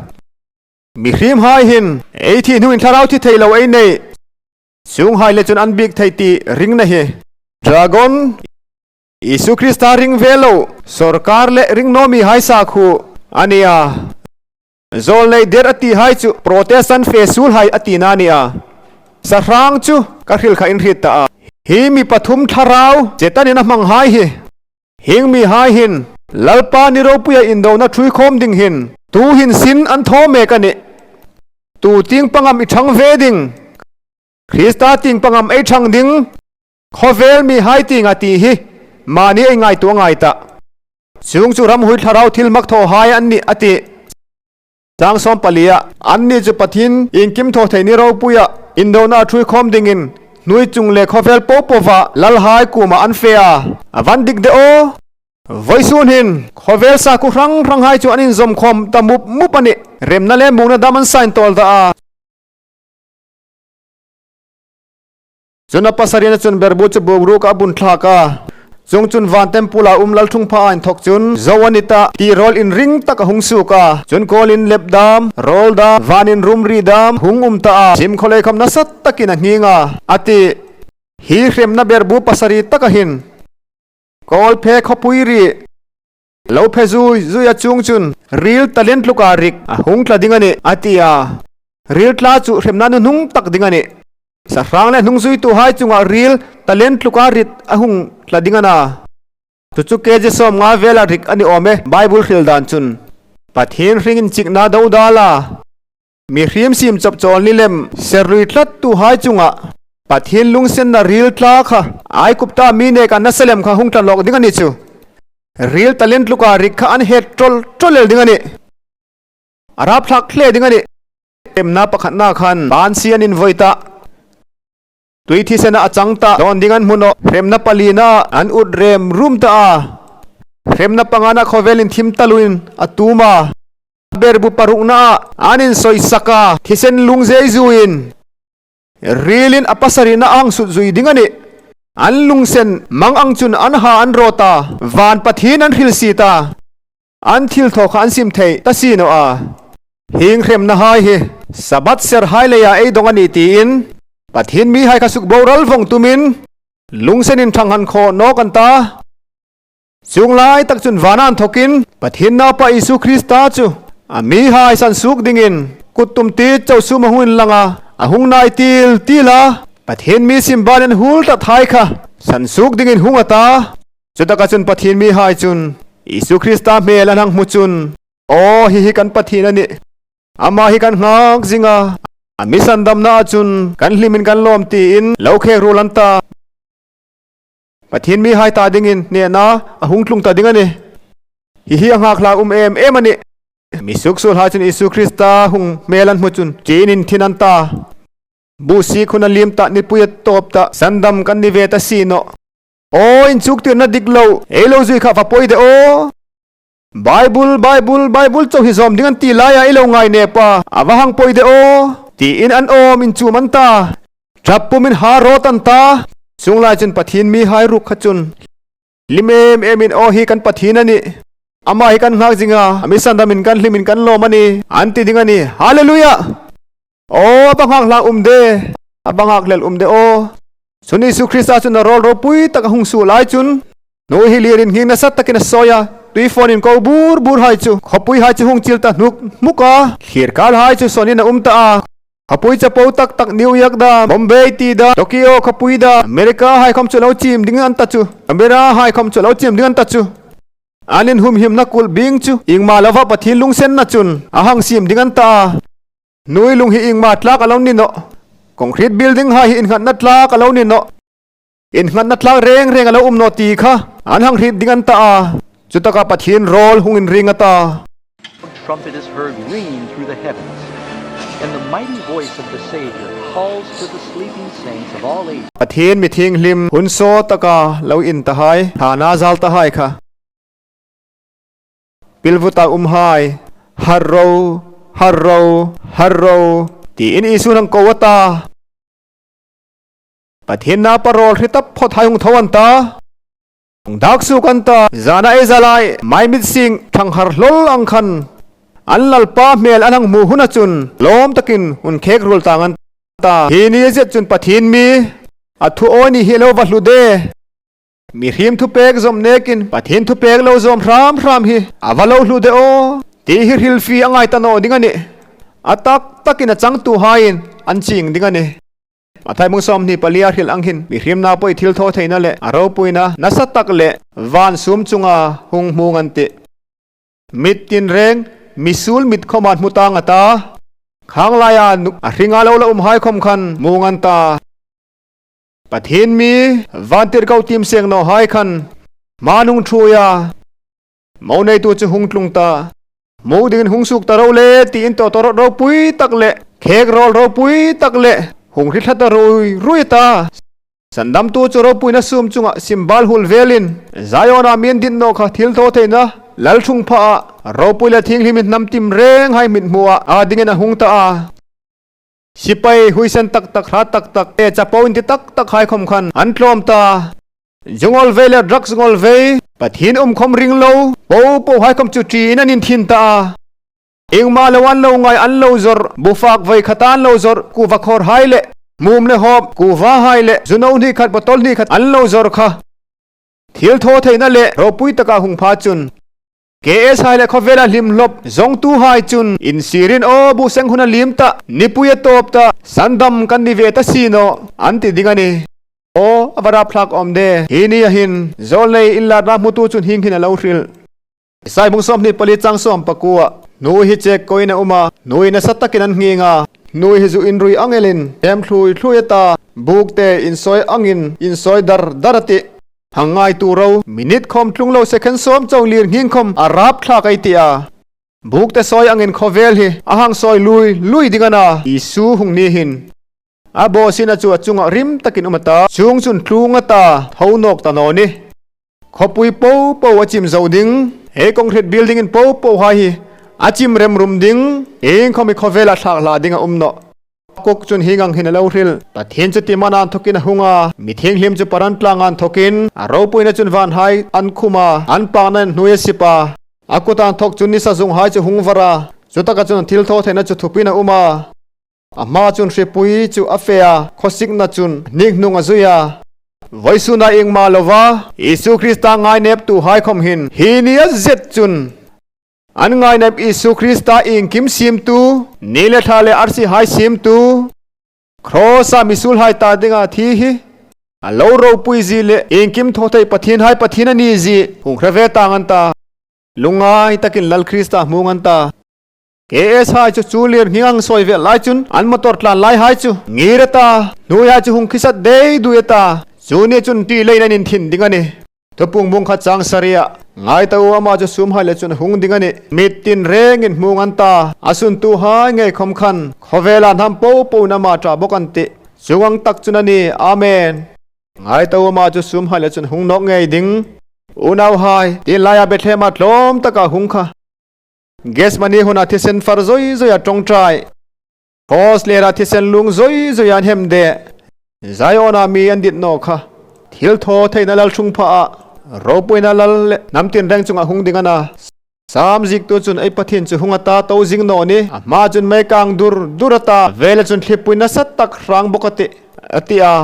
Mihrim hai hin ei thih hnuin thlarau thi thei lo ei nei chung hai le chun an bik thei tih ringna hi dragon Isu Krista ring ve lo sorkar leh ringnawmi haisa khu a nia. Zawlnei der a tih hai chu Protestant fe sul hai a tihna a ni a. Sahrang chu ka hrilh kha in hrit ta a. Hi mi pathum thlarau chetanin a hmang hai hi. Hing mi hai hin Lalpa ni ropuia indona thui khawm ding hin tu hin sin an thaw mek a ni. Tu ting pangam i thang ve ding. Krista ting pangam ei thang ding. Khawvel mi hai ting a tih hi mahni ei ngaihtuah ngai ta. Chung chu ramhui thlarau thil mak thaw hai an ni a ti. Chang 14 ah anni chu Pathian inkim thaw thei ni ropuia indona a thui khawm dingin hnui chung leh khawvel po pova lal hai kumah an fe a. A van dik deuh aw. Vawisun hin khawvel sakhu hrang hrang hai chu an inzawm khawm ta mup mup a ni. Remna leh mukna dam an sign tawl dah a. Chun a pasarina chun berbu chu bokruk a bun thlak a, chung chun van temple ah um lalthung pha a inthawk chun zo a ni ta tih rawl in ring tak a hung suk a, chun kawl in lep dam, rawl dam, van in rum ri dam hung um ta a, chim khawlei kham nasa takin a nghing a, a ti. Hi hremna berbu pasarih tak a hin. Kawl phe khawpui ri lo phe zui zui a chung chun ril talent tlukah rik a hung tla ding a ni, a ti a. Ril tla chu hremna nu hnung tak ding a ni. Sahrang leh hnung zuitu hai chungah ril talent tluka rit a hung tla ding a na. Chu chu kg 50 vela rik a ni awm e, Bible hril dan chun. Pathian hring in chikna do dal a. Mi hrimsim chawp chawl ni lem serlui tlat tu hai chungah Pathian lungsenna ril tla kha Aikupta mi nek a nasa lem kha hung tla lawk ding a ni chu. Ril talent tluka rik kha an het tawl tawl el ding a ni. A rapthlak hle ding a ni. Temna pakhatna khan bansi an invawi ta. Tui thisena a chang ta. Dawn ding an hmun aw. Hremna palina an ut rem rum ta a. Hremna pangana khawvelin thim taluin a tum a. Berbu parukna ah an insawisak a, thisen lung zei zuiin rilin a pasarihna a hang sut zui ding a ni. An lungsen mang ang chun an ha an rawt a, van Pathian an hril si ta. An thil thaw kha an sim thei ta si no a. Hing hremna hai hi Sabbath ser hai leiah ei dawng a ni tiin Pathian mi hai kha suk boral vawng tumin lungsen in thang han khaw nawk an ta. Chung lai tak chun vanan thawkin Pathian naupa Isu Krista chu a mi hai san suk dingin kut tum ti cho sum a hung in lang a, a hung nai til til a, Pathian mi sim ban in hul ta thai kha san suk dingin hung a ta. Chutaka chun Pathian mi hai chun Isu Krista hmel an hang hmu chun, Aw, hi hi kan Pathian a ni. Amah hi kan nghak zing a, a mi san damna ah chun kan hlim in kan lawm tiin lo khek rul an ta. Pathian mi hai ta dingin hnehna a hung tlung ta ding a ni. Hi hi a nghak hlak um em em a ni. Mi suksul hai chun Isu Krista hung hmel an hmu chun ṭin in thin an ta. Buh sik hun a lim ta nipui a tawp ta sandam kan ni ve ta si nawh. Aw inchuk tirna dik lo ei lo zui kha va pawi deh aw. Bible, Bible, Bible chauh hi zawm ding an ti lai a i lo ngai nep a, a va hang pawi deh aw, tiin an awm in chum an ta. Ṭap pum in ha rawt an ta. Chung lai chun Pathian mi hai ruk kha chun hlim em em in aw hi kan Pathian a ni, amah hi kan nghak zing a, a mi sandam in kan hlim in kan lawm a ni, an ti ding a ni. Hallelujah! Aw, a va nghak hlak um de, a va nghak hlel um de aw. Chun Isu Krista chun a rawl ropui tak a hung suh lai chun nu hi lir in nghing nasa takin a sawi a, tui fawn in ko bur bur hai chu khawpui hai chu hung chil ta hnuk hmuk a, thlir kal hai chu sawn in a um ta a, khawpui chapo tak tak New York da, Bombay ti da, Tokyo khawpui da, America hai khawm chu lo chim ding an ta chu, Canberra hai khawm chu lo chim ding an ta chu. An in humhimna kulh bing chu ingmah lova Pathian lungsenna chun a hang sim ding an ta a. Nui lung hi ingmah tlak a lo ni nawh. Concrete building ha hi innghatna tlak a lo ni nawh. Innghatna tlak reng reng a lo um nawh ti kha an hang hrit ding an ta a, chutaka Pathian rawl hung in ring a ta.
Trumpet is heard ringing through the heavens, and the mighty voice of the Savior calls to the sleeping saints of all ages.
Pathian mi thinghlim hun saw taka lo in ta hai, thana zal ta hai kha. Pilvuta um hai, har ro, har ro, har ro, tiin Isu nang ko ata. Pathian na parol hri tap phawt hai hung tho an ta. Hung dak suk an ta. Zana ei zalai, maimit sing, thang har hlol ang khan. An lalpa hmel an hang hmu hun a chun, lawm takin hun khek rul tang an ta. Hi ni zet chun Pathian mi, a thu awi ni hi lo va hlu de. Mi hrim thupek zawm nekin Pathian thupek lo zawm hram hram hi a va lo hlu deuh aw. Tih hi hrilhfi a ngai ta nawh ding a ni. A tak takin a changtu haiin an ching ding a ni. Mathai bung 24 a hrilh ang hin mihrimna pawh i thil thaw theihna leh a ropuina nasa tak leh van sum chunga hung hmung an ti. Mit tinreng misul mit khawm an hmu ta nga ta. Khang laia a hringa lo la um hai khawm khan hmung an ta. Pathian mi vantirhko tim seng naw hai khan hmanung thuia Mo neitu chu hung tlung ta. Mu dingin hung suk ta ro le tiin tawtawrawt ropui tak leh khek rawl ropui tak leh hung hri thla ta rui rui ta. Sandamtu chu ropuina sum chungah simbal hul velin Zion-ah min din nawh kha thil thaw theihna lalthung phah ah ropui leh thinghlimin hnam tim reng hai mit hmuh ah aa dingin a hung ta a. Sipai huisen tak tak hla tak tak te chapo inti tak tak haikhawm khan an tlawm ta. Zungol vei leh drugs ngol vei Pathian umkhawm ring lo po po haikhawm chu ṭi in an inthin ta a. Engmah lo an lo ngai an lo zawrh bufak vei khata an lo zawrh kuhva khawr hai leh mum leh hawp kuhva hai leh zuno hnih khat bottle hnih khat an lo zawrh kha thil thaw theihna leh ropui taka hung pha chun KS hai leh khawvela hlim hlawp zawngtu hai chun insirin aw bu seng hun a lim ta, nipui a tawp ta, sandam kan ni ve ta si naw an ti ding a ni. Aw a va rapthlak awm de. Hi ni ahin zawlnei inlarna hmutu chun hing hin a lo hrilh. Sai bung 24 chang 19 Nui hi chek koin a um a, nui nasa takin an nghing a, nui hi zu inrui angelin hem thlui thlui a ta, buk te insawi angin insawi dar dar a tih. Hang ngai tu ro, minute khawm tlung lo second sawm chawng lir nghing khawm a rap thlak ei tih a. Buk te sawi angin khawvel hi a hang sawi lui lui ding a na. Isu hung ni hin. A baw sin a chu a chungah rim takin um a ta. Chung chun tlung a ta tho nawk ta naw ni. Khawpui po po a chim zo ding. He concrete building in po po hai hi a chim rem rum ding. Eng khawmi khawvel a thlak hla ding a um nawh. Kuk chun hi ngang hin a lo hril. Pathian chu timan an thawkin a hung a, mi thianghlim chu paran tlang an thawkin a ropuina chun van hai an khum a, an pakna in hnui a sip a. A kut an thawk chun nisa zung hai chu hung var a, chutaka chun an thil thaw theihna chu thupin a um a. A hma chun hripui chu a fe a, khawsikna chun hnik hnung a zui a. Vawisuna engmah lova Isu Krista ngaineptu haikhawm hin hi nia zet chun An ngainep Isu Krista engkim simtu, ni leh thla leh arsi hai simtu, Kraws-a misul hai ta dinga thi hi a lo ropui zi leh engkim thaw theih Pathian hai Pathian a ni zi hung hre ve tang an ta. Lungngai takin Lal Krista hmung an ta. KS hai chu chu lir nghing ang sawi vel lai chun an motor tlan lai hai chu ngir a ta, hnui hai chu hung khisat dei dui a ta, chu ni chun tih leiin an inthin ding a ni. Thupung bung kha chang sarih ah ngai ta u ama chu sum hai leh chun hung ding a ni. Mit tin rengin hmung an ta, a suntu hai ngei khawm khan khawvelah hnam po po in ama ṭah bawk an tih. Chung ang tak chun a ni. Amen. Ngai ta u ama chu sum hai leh chun hung nawk ngei ding. Unau hai, tin laiah Bethlehem ah tlawm takah hung kha. Gethsemane hunah thisen far zawi zawi a tawngtai. Cross lerah thisen lung zawi zawi an hem deh. Zion-ah mi an dit nawh kha. Thil thaw theihna lal hrung phah ah ropuina lal leh hnam tinreng chungah hung ding a na. Sam ziktu chun ei Pathian chu hung ata to zing nawh ni. A hma chun mei kang dur dur ata vela chun thlipui nasa tak hrang bawk a ti a ti a.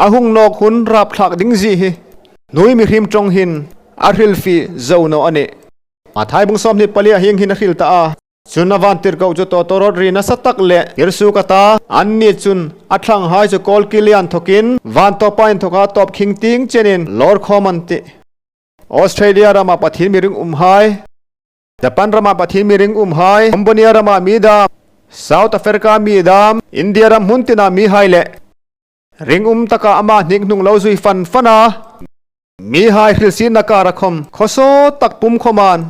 A hung nawk hun rapthlak ding zih hi hnui mihrim tawng hin a hrilhfih zo nawh a ni. Mathai bung 24 ah hing hin a hril ta a. Chun a van tirhkoh chu tawtawrawt ri nasa tak leh Irsu ka ta, an ni chun a thlang hai chu kawl kilian thawkin van tawpa in thawka tawp khing ting chenin lawr khawm an ti. Australia ramah Pathian miring um hai, Japan ramah Pathian miring um hai, Cambodia ramah mi dam, South Africa mi dam, India ram hmun tinah mi hai leh ring um takah amah hnik hnung lo zui fan fan a. Mi hai hrilhsinna kar a khawm khawsaw tak pum khawman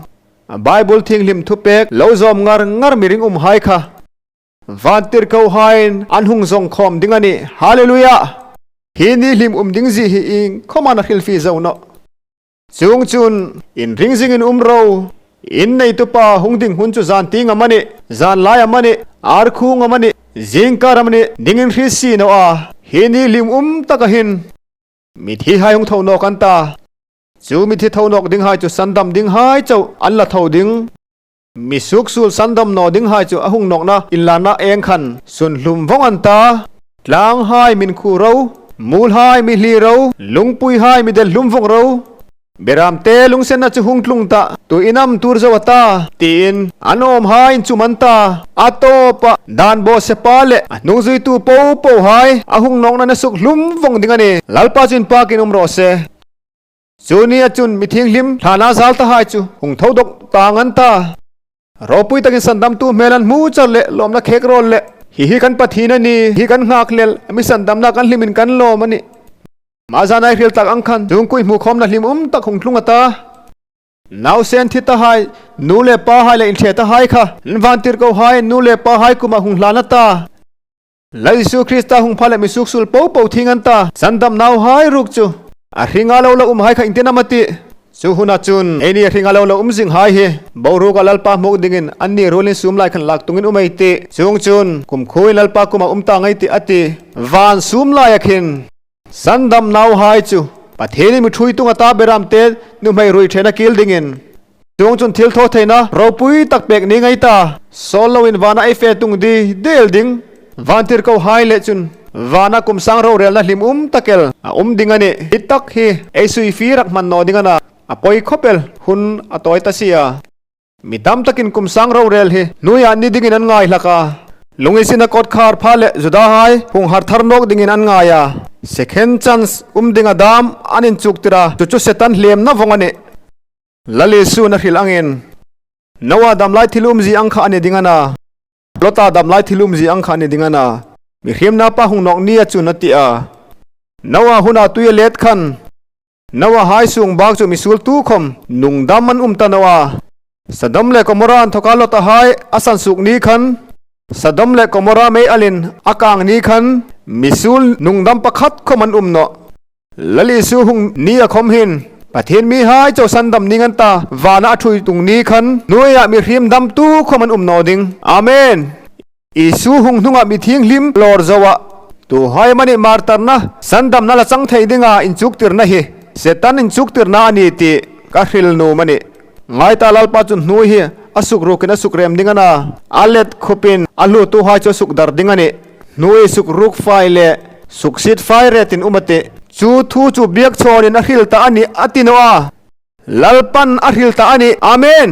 Bible thinghlim thupek lo zawm ngar ngar miring um hai kha vantir ko hain an hung zawng khawm ding a ni. Hallelujah! Hi ni hlim um ding zi hi ing khawman a hrilhfi zo nawh. Chung chun in ring zing in um ro in neitupa hung ding hun chu zan ti ngam a ni, zan lai am a ni, ar khu ngam a ni, zingkar am a ni ding in hri si nawh a hi ni hlim um tak ahin. Mithi hai hung tho nawk an ta. Chu mithi tho nawk ding hai chu sandam ding hai chauh an la tho ding. Mi suksul sandam naw ding hai chu a hung nawkna inlarna eng khan sun hlum vawng an ta. Tlang hai min khu ro, mul hai mi hli ro, lungpui hai mi del hlum vawng ro. Beramte lungsenna chu hung tlung ta, tu inam tur zo a ta, tiin an awm haiin chum an ta. A tawpah dan bawhsepa leh a hnungzuitu po po hai a hung nawkna na suk hlum vawng ding a ni. Lalpa chuin pakin awm rawh se. Chu nia chun mi thinghlim thlana zal ta hai chu hung tho dawk ta ngan ta. Ropui takin sandamtu hmel an hmu char leh lawmna khek rawl leh hi hi kan Pathian a ni, hi kan nghakhlel, mi sandamna kan hlimin kan lawm a ni. Mah zan ai hrial tak ang khan chungkui hmuhkhawmna hlim um tak hung tlung ata. Nausen thi ta hai, nu leh pa hai leh inhre ta hai kha an van tir ko hai, nu leh pa hai kumah hung hlan ata. Lal Jesuh Krista hung pha leh misuk sul po po thing an ta. Sandam nau hai ruk chu a hringa lo la um hai kha engtin a mati. Chu hunah chun eini a hringa lo la um zing hai hi boruka Lalpa hmuk dingin an ni rulin sum lai khan lak tungin um ei ti. Chung chun kum khuin Lalpa kumah um ta ngei tih a ti. Van sum lai a khin. Sandam nau hai chu Pathianin mi thui tung ata beram te nuhmei rui thena kil dingin Chung chun thil thaw theihna ropui tak pek ni ngei ta. Sawl loin vana ei fe tung di del ding. Van tir ko hai leh chun vana kum sang rorelna hlim um takel a um ding a ni. Hi tak hi ei sui fi rak hman nawh ding a na. A pawi khawpel hun a tawi ta sia. Mi tam takin kum sang rorel hi hnuiah ni dingin an ngai hlak a. Lungisina kawt khar pha leh Juda hai hung har thar nawk dingin an ngai a. Second chance um ding a dam an inchuk tir a, chu chu Satan hliamna vawng a ni. Lal Isu'n a hrilh angin, Noah damlai thil umzi ang kha a ni ding a na, Lota damlai thil umzi ang kha a ni ding a na, mi hriamna pa hung nawk ni a chun a ti a. Noah hunah tui a let khan, Noah hai sung bak chu misul tu khawm nungdam an um ta Noah. Sodom leh Gomorrah an thawk a Lota hai a san suk ni khan, Sodom leh Gomorrah mei alin a kang ni khan, misul nungdam pakhat khawm an um nawh. Lal Isu hung ni a khawm hin. Pathian mi hai cho san dam ning an ta vana a thui tung ni khan hnuaiah mi hrim dam tu khawm an um naw ding. Amen. Isu hung hnungah mi thianghlim lawr zo ah tu hai mani martarna san damna la chang thei dingah in chuk tirna hi Satan in chuk tirna a ni tih ka hril num a ni. Ngaita Lalpa chu hnuai hi a suk rukin a suk rem ding a na. A let khupin a hlu tu hai chu a suk dar ding a ni. Hnuai suk ruk fai leh suk sit fai retin um a ti. Chu thu chu biak chhawnin a hril ta a ni a ti nawh a. Lalpan a hril ta a ni. Amen!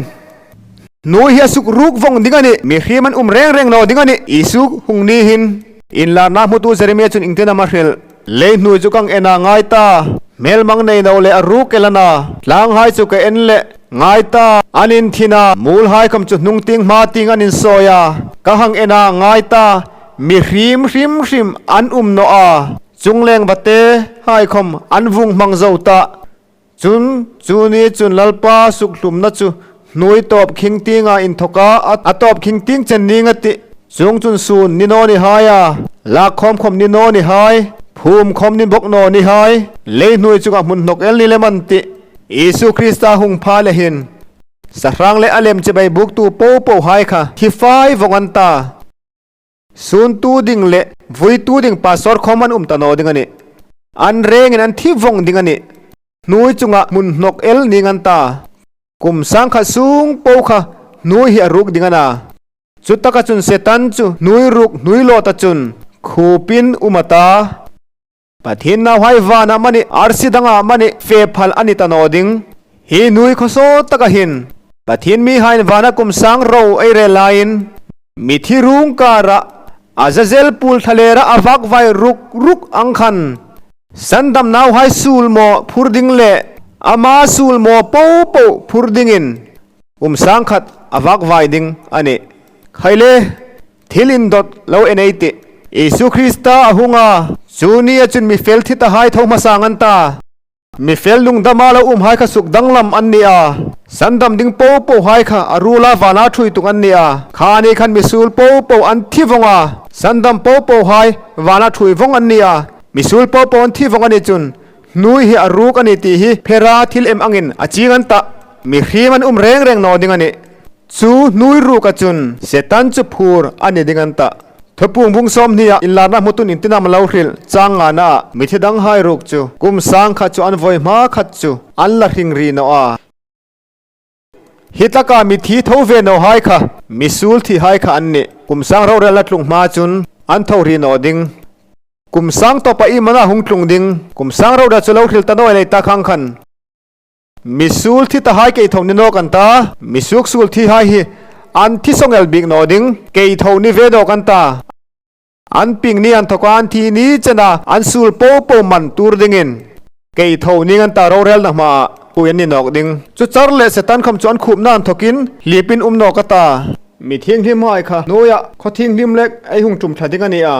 Hnuai hi a suk ruk vawng ding a ni. Mi hrim an um reng reng lo ding a ni. Isu hung ni hin inlarna hmutu Jeremiah chun engtin am a hrilh. Lei hnuai chu kang en a ngai ta. Hmelmang nei no leh a ruk el a na. Tlang hai chu ka en leh ngai ta. An in thin a, mul hai kham chu hnung ting hma ting an in sawi a. Ka hang en a ngai ta. Mi hrim hrim hrim an um nawh a. Chungleng va te hai khawm an vung hmang zo ta. Chun chu ni chun Lalpa sukhlumna chu hnuai tawp khing tinga inthawk a, a tawp khing ting chen ning a tih. Chung chun sun ni naw ni hai a, lak khawm khawm ni naw ni hai, phum khawm ni bawk naw ni hai, lei hnuai chungah hmun hnawk el ni lem an tih. Isu Krista hung pha lehin sahrang leh a lem chibai buktu po po hai kha thi fai vawng an ta. Suntu ding leh vuitu ding pastor khawm an um ta naw ding a ni. An rengin an thi vawng ding a ni. Hnuai chungah hmun hnawk el ning an ta. Kum sangkhat sung po kha hnuai hi a ruk ding a na. Chu taka chun Satan chu hnuai ruk hnuai lawt a chun khupin um a ta. Pathian nau hai vanah mani arsi dangah mani fe phal a ni ta naw ding. Hi nui khawsaw taka hin Pathian mi hain vana kum sang ro ei rel laiin mithi rung karah Azazel pul thlalera a vak vai ruk ruk ang khan Sandam nau hai sul maw phur ding leh ama sul maw po po phur dingin kum sangkhat a vak vai ding a ni. Khaile! Thil indawt lo en ei tih. Isu Krista a hung a, chu ni a chun mi fel thi ta hai tho hmasa ngan ta. Mi fel lungdama lo um hai kha suk danglam an ni a, sandam ding po po hai kha a rula vana thui tung an ni a, kha ni khan mi sul po po an thi vawng a, sandam po po hai vana thui vawng an ni a, mi sul po po an thi vawng a ni chun hnui hi a ruk a ni tih hi phera thil em angin a ching an tah. Mi hrim an um reng reng naw ding a ni. Chu hnui ruk a chun Satan chu phur a ni ding an tah. Thupung bung sawmhnih ah inlarna hmutun intinam lo hrilh chang ngana ah mithi dang hai ruk chu kum sang khat chu an vawi hma khat chu an la hring rih nawh a. Hi taka mithi tho ve no hai kha misul thi hai kha an nih. Kum sang rorelna tlung hma chun an tho rih nawh ding. Kum sang tawpa i mana hung tlung ding. Kum sang rorel chu lo hrilh ta nawi lei ta khang khan. Misul thi ta hai kei tho ni nawk an ta. Misuk sul thi hai hi an thi sawngel bik nawh ding kei tho ni ve nawk an ta. An ping ni an thawk a, an thi ni chen a, an sul po po man tur dingin kei tho ning an ta rorel na hmaah pui an ni nawk ding. Chu char leh Satan kham chu an khupna an thawkin hlipin um nawk a ta. Mi thianghlim hai kha hnuaiah khaw thianghlim lek ei hung tum thla ding a ni a.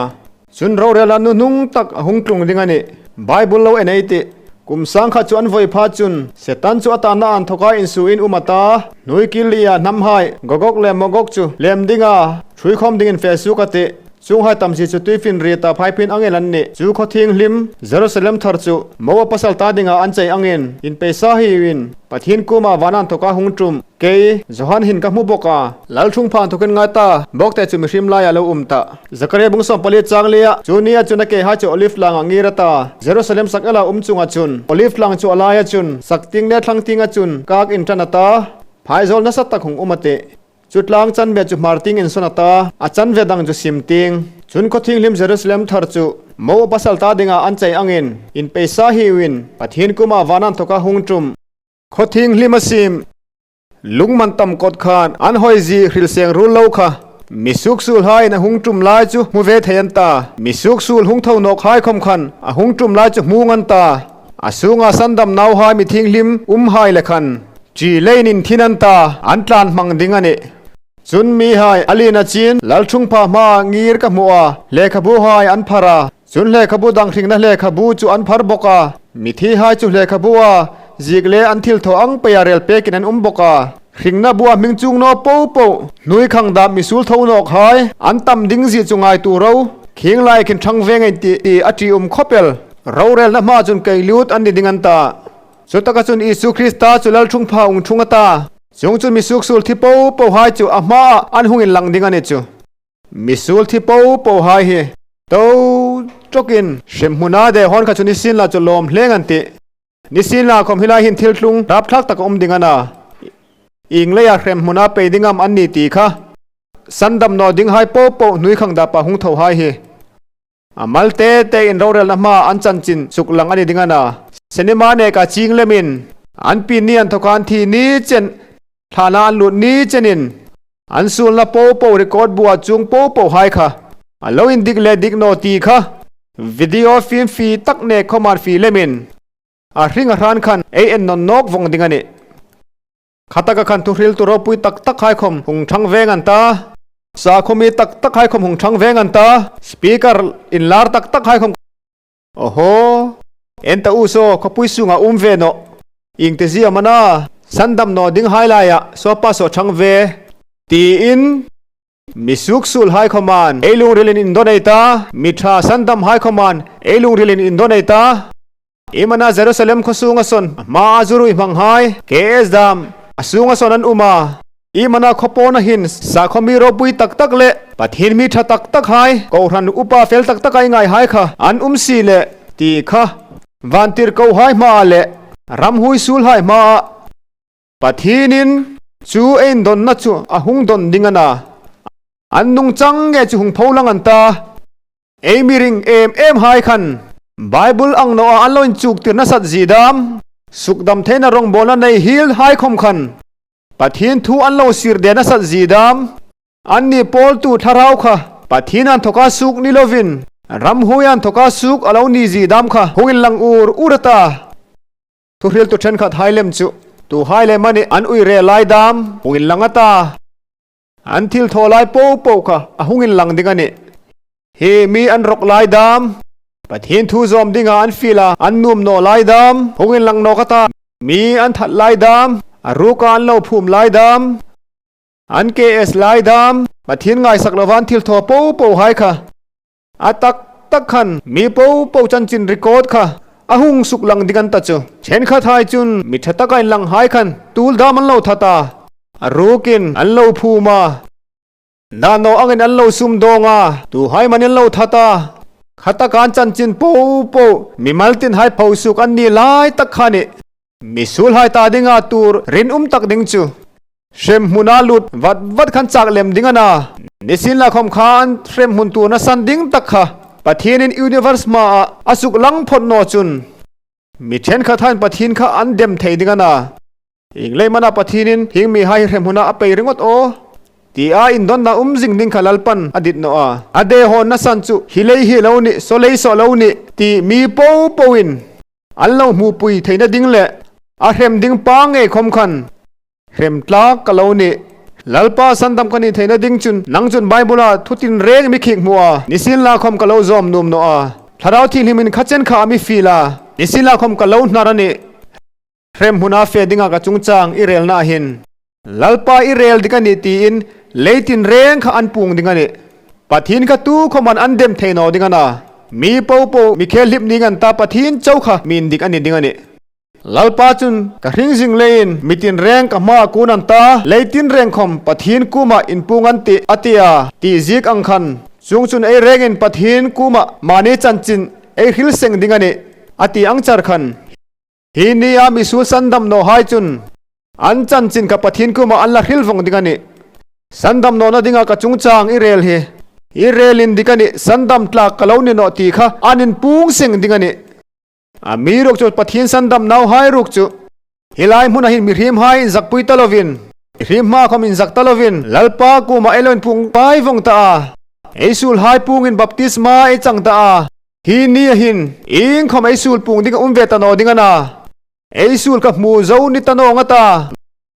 Chun rorel a nu hnung tak a hung tlung ding a ni. Bible lo en ei tih. Kum sang kha chu an vawi pha chun Satan chu a tanna an thawk a insuin um a ta. Hnui kil li a hnam hai Gogok leh Mogok chu lem ding a hrui khawm ding in fe suk a tih. Chung hai tam si chu tuifin ri ta phaiphin angel an nih. Chu khaw thianghlim Jerusalem thar chu Moab pasal ta dingah an chei angin inpeisa hiuin Pathian kumah van an thawk a hung tum. Kei, Johan hin ka hmu bawk a. Lalthung phan thawkin ngai ta, bawkte chu mihrim laiah lo um ta. Zakaria bung 14 chang lia, chu nia chun a ke hai chu Olive tlang ah ngir a ta. Jerusalem sak ela um chungah chun, Olive tlang chu a laia chun, sak ting leh thlang tinga chun, kak in tan a ta. Phaizawl nasa tak hung um a teh. Chu tlang chanve chu hmar ting in sawn a ta, a chanve dang chu sim ting. Chun khaw thinghlim Jerusalem thar chu Mo pasal ta dingah an chei angin, in peisa hiuin, Pathian kumah van an thawk a hung tum. Khaw thinghlim a sim. Lungman tam kawt khan an hawi zi hrilseng rul lo kha. Mi suksul haiin a hung tum lai chu hmu ve thei an ta. Mi suksul hung tho nawk hai khawm khan a hung tum lai chu hmu ngan ta. A chhunga sandam nau hai mi thinghlim um hai le khan chi lein in thin an ta an tlan hmang ding a ni. Chun mi hai a lin a chin lalthungpha hma ngir ka hmuh a, lehkhabu hai an phar a. Chun lehkhabu dang hringna lehkhabu chu an phar bawk a, mithi hai chu lehkhabu a zik leh an thil thaw ang peia rel pekin an um bawk a. Hringna bua hming chung naw po po hnui khang dah misul tho nawk hai an tam ding zih chu ngai tur ro khing lai khin thang veng in tih tih a ṭih um khawpel rorelna hma chun kei lut an ni ding an ta. Chu taka chun Isu Krista chu lalthung pha ung thung a ta. Chung chu misuk sul thi po po hai chu a hmaah an hung in lang ding a ni chu. Misul thi po po hai hi to tawkin hremhmuna de hawn kha chu nisin la chu lawm hleng an tih. Nisin la khawm hilai hin thil tlung rapthlak tak a awm ding a na. Ing leia hremhmuna pei dingam an ni tih kha sandam naw ding hai po po hnui khang dah pah hung tho hai hi. A mal te te in rorelna hma an chanchin chuk lang a ni ding a na. Cinema nek a ching lemin an pin ni an thawk a an thi ni chen thlahna an lut ni chenin an sulna po po record buah chung po po hai kha a lo in dik leh dik naw ti kha video film fi tak nek khawman fi lemin a hring a hran khan ei en nawn nawk vawng ding a ni. Khataka khan thuhril tu ropui tak tak haikhawm hung thang veng an ta. Sakhawmi tak tak haikhawm hung thang veng an ta. Speaker inlar tak tak haikhawm. Awhaw. En ta u saw khawpui sungah um ve nawh. Ing te zia mana. Sandam nawh ding hai laiah saw pa saw thang ve. Tiin mi suksul haikhawman ei lungrilin in donate a. Mi tha sandam haikhawman ei lungrilin in donate a. Imana Jerusalem khaw chhunga sawn a hma a zurui hmang hai, KS dam a chhunga sawn an um a. Imana khaw pawn a hin sakhaw mi ropui tak tak leh Pathian mi tha tak tak hai, Kohhran upa fel tak tak a ingai hai kha an um si leh tih kha vantir ko hai hmaah leh ramhui sul hai hmaah Pathianin chu a indawnna chu a hung dawn ding a na. An nungchang nge chu hung pho lang an ta. Ei mi ring em em hai khan Bible ang nawh ah an lo inchuk tir nasat zi dam. Sukdam theihna rawngbawlna nei hil hai khawm khan Pathian thu an lo sir de nasat zi dam. An ni pawltu thlarau kha Pathian an thawk a suk ni lovin ramhui an thawk a suk a lo ni zi dam kha hung in lang ur ur a ta. Thuhriltu thenkhat hai lem chu tu hai lem a nih an ui re lai dam hung in lang a ta. An thil thaw lai po po kha a hung in lang ding a ni. Hi mi an rawk lai dam. Pathian thu zawm ding ah an feel a, an nuam nawh lai dam. Hung in lang nawk a ta. Mi an that lai dam. A ruk ah an lo phum lai dam. An KS lai dam. Pathian ngaisak lova an thil thaw po po hai kha. A tak tak khan mi po po chanchin record kha a hung suk lang ding an ta chu. Thenkhat hai chun mi tha taka in lang hai khan tul dam an lo that a, a rukin an lo phum a, nahnaw angin an lo sum dawng a, tu hai man in lo that a, kha taka an chanchin po po mi maltin hai pho suk an ni lai tak kha ni. Mi sul hai ta dinga tur rinawm tak ding chu hrem hmuna lut vat vat khan chak lem ding a na. Nisin la khawm khan hrem hmun tur nasan ding tak kha Pathianin universe hmaah a suk lang phawt naw chun mi thenkhat han Pathian kha an dem thei ding a na. Inglei mana Pathinin hing mi hai hrem huna a pei ringawt aw ti a indawnna um zing ding kha Lalpan a dit nawh a. A deh hawn na san chu hi lei hi lo ni, saw lei saw lo ni ti mi po po in an lo hmuhpui theihna ding leh a hrem ding pa ngei khawm khan hrem tlak ka lo ni. Lalpa sandam ka nih theihna ding chun nang chun Bible a thutin reng mi khik hmuh a, nisin la khawm ka lo zawm num nawh a, Thlarau Thianghlim in kha chen kha a mi fil a, nisin la khawm ka lo hnar a ni. Hrem hmuna fe dinga ka chungchang i relna ahin Lalpa i rel dik a ni tiin lei tinreng kha an pung ding a ni. Pathin kha tu khawman an dem thei no ding a na. Mi po po mi khel hlip ning an ta Pathin cho kha min dik a ni ding a ni. Lalpa chun ka hring zing leiin mi tinreng ka hma kun an ta lei tinreng khawm Pathin kumah in pung an ti a tia tih zik ang khan chung chun ei rengin Pathin kumah mahni chanchin ei hril seng ding a ni a ti ang char khan. Hi ni a misul sandam no hai chun an chanchin kha Pathian kumah an la hril vawng ding a ni. Sandam nawhna dingah ka chungchang i rel hi i relin dik a ni, sandam tlak ka lo ni nawh tih kha an inpung seng ding a ni. A mi ruk chu Pathian sandam nau hai ruk chu hi lai hmunah hin mihrim hai inzakpui ta lovin, mihrim hma khawm inzak ta lovin Lalpa kumah ei lo inpung pai vawng ta a, eisul hai pungin baptisma ei chang ta a. Hi ni a hin ing khawm ei sul pung ding a um ve ta naw ding a na. Ei sul ka hmu zo ni ta nawng a ta.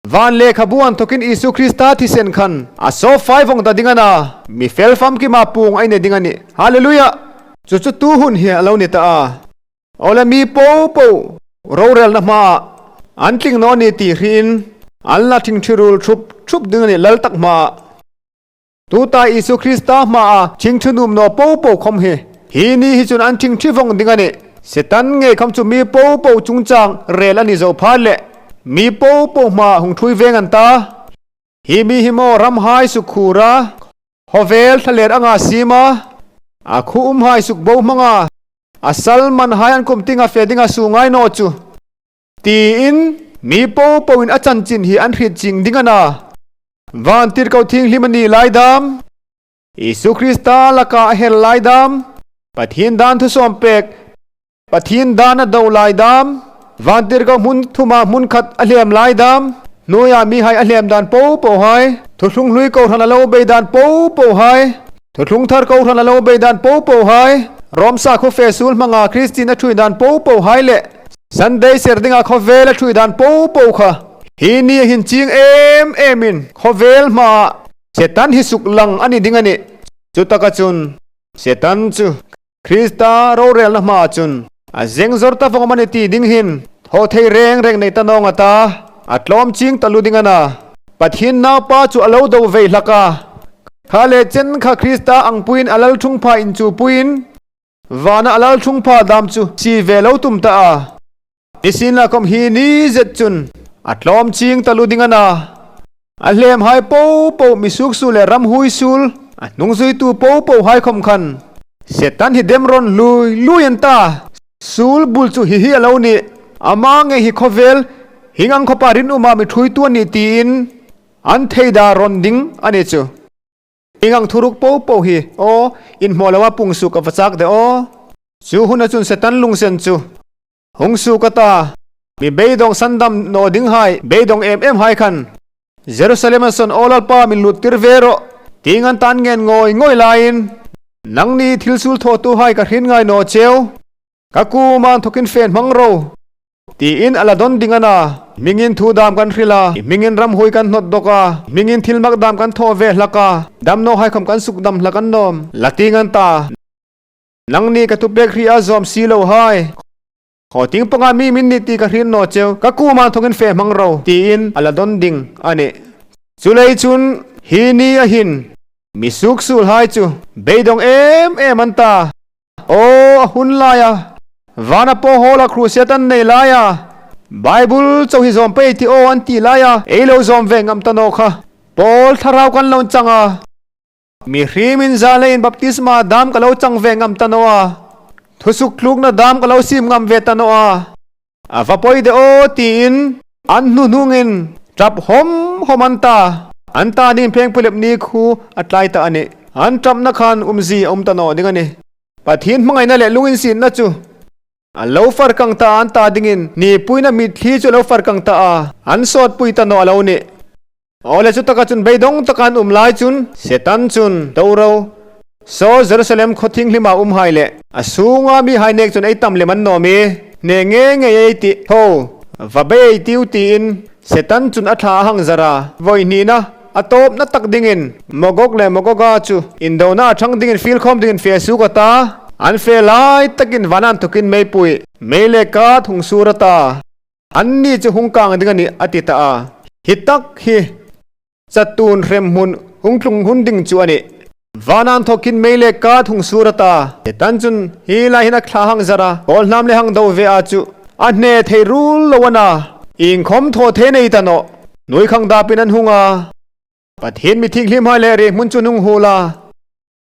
Van lehkhabu an thawkin Isu Krista thisen khan a so fai vawng ta ding a na. Mi fel famkima pung a ine ding a ni. Hallelujah! Chu chu tu hun hi a lo ni ta a. Awle mi po po rorelna hma ah an tling naw ni ti hriin an la thingthi rul thup thup ding a ni lal tak hma ah. Tuta Isu Krista hmaah thingthi num naw po po khawm hi, hi ni hi chun an thingthi vawng ding a ni. Satan ngei kham chu mi po po chungchang rel a ni zo phar le mi po po hmaah hung thui veng an ta. Hi mi hi maw ram hai suk khur a, khawvel thlaler anga sim a, a khu um hai suk bo hmang a, a sal man hai an kum tinga fe dinga su ngai naw chu. Tiin mi po po in a chanchin hi an hrit ching ding a na. Van tirhkoh thianghlim a nih lai dam, Isu Krista lakah a her lai dam, Pathian dan thusawm pek, Pathian dan a do lai dam, van tirhkoh hmun thumah hmun khat a hliam lai dam, hnuaiah mi hai a hliam dan po po hai, thuthlung hlui kohhran a lo bei dan po po hai, thuthlung thar kohhran a lo bei dan po po hai, Rom sakhaw fe sul hmanga Kristin a thui dan po po hai leh Sunday ser dingah khawvel a thui dan po po kha hi ni a hin ching em em in khawvel hmaah Satan hi suk lang a ni ding a ni. Chu taka chun Satan chu Krista rorelna hmaah chun a zeng zawr ta vawng awm a ni ti ding hin thaw thei reng reng nei ta nawng ata a tlawm ching ta lu ding a na. Pathian naupa chu a lo do vei hlak a, kha leh chen kha Krista ang puiin a lal thungpha in chu puiin Vana a lal thungpha dam chu chi ve lo tum ta a. Nisin la kawm hi ni zet chun a tlawm ching ta lu ding a na. A hlem hai po po misuk sul leh ram hui sul a hnung zuitu po po hai khawm khan Satan hi dem rawn lui lui an ta. Sul bul chu hi hi a lo ni. Ama nge hi khawvel hing ang khawpa rinawma mi thuitu a nih tiin an thei da rawn ding a ni chu. Ingang thuruk po po hi aw, inhmuh lo a pung suk a va chak deuh aw. Chu hun a chun Satan lungsen chu hung suk a ta. Mi beidawng sandam naw ding hai, beidawng em em hai khan Jerusalem an sawn aw Lalpa min lut tir ve rawh ti ngan tan ngen ngawi ngawi laiin nangni thil sul thawhtu hai ka hrin ngai naw cheu ka kuman thawkin fen hmang ro. Tiin a la dawn ding a na. Hmingin thu dam kan hrilh a, i hmingin ramhui kan hnawt dawk a, hmingin thil mak dam kan thawh ve hlak a, damno haikhawm kan suk dam hlak an nawm. La ting an ta. Nangni ka thupek hrih a zawm si lo hai. Khaw ting panga mi min ni ti ka hrin naw cheu, ka kuman thawkin fe hmang ro, tiin a la dawn ding a ni. Chulei chun hi ni a hin. Mi suk sul hai chu beidawng em em an ta. Aw, a hun laia vana pawh hawl a crusade an nei laia Bible cho hi zawm pei ti aw an tih laia ei lo zawm ve ngam ta naw kha Paul thlarau kan lo chang a, mi hrim in zan leiin baptisma dam ka lo chang ve ngam ta naw a, thusuk tlukna dam ka lo sim ngam ve ta naw a, a va pawi deuh aw tiin an hnuhnungin tap hawm hawm an ta, an ta ning phengpulep ni khu a tlai ta a ni. An tapna khan umzi a awm ta nawh ding a ni. Pathian hmangaihna leh lunginsinna chu. A lo far kang ta a an ta dingin hnipuina mitthli chu a lo far kang ta a, an sawtpui ta nawh a lo ni. Awle chu taka chun beidawng taka an um lai chun Satan chun Toro saw Jerusalem khaw thinghlim ah um hai leh a chhunga mi hai nek chun ei tam lem an nawm i hne nge ngei ei tih tho va bei ei tiu tiin Satan chun a thla a hang zar a, vawi hnihna a tawp na tak dingin Magog leh Magoga chu indona a thang dingin fil khawm dingin fe suk a ta, an fe lai takin van an thawkin meipui mei leh ka thung sur a ta. An ni chu hung kang ding a ni, a ti ta a. Hi tak hi chatun hrem hmun hung tlung hun ding chu a ni. Vanan thawkin mei leh kat hung sur a ta. Hetan chun hi lai hin a thla hang zar a, kawl hnam leh hang do ve a chu a hne thei rul lo a na. Inkhawm thaw thei nei ta nawh. Nui khang dapin an hung a. Pathian mi thinghlim hai leh rih hmun chu nung hul a.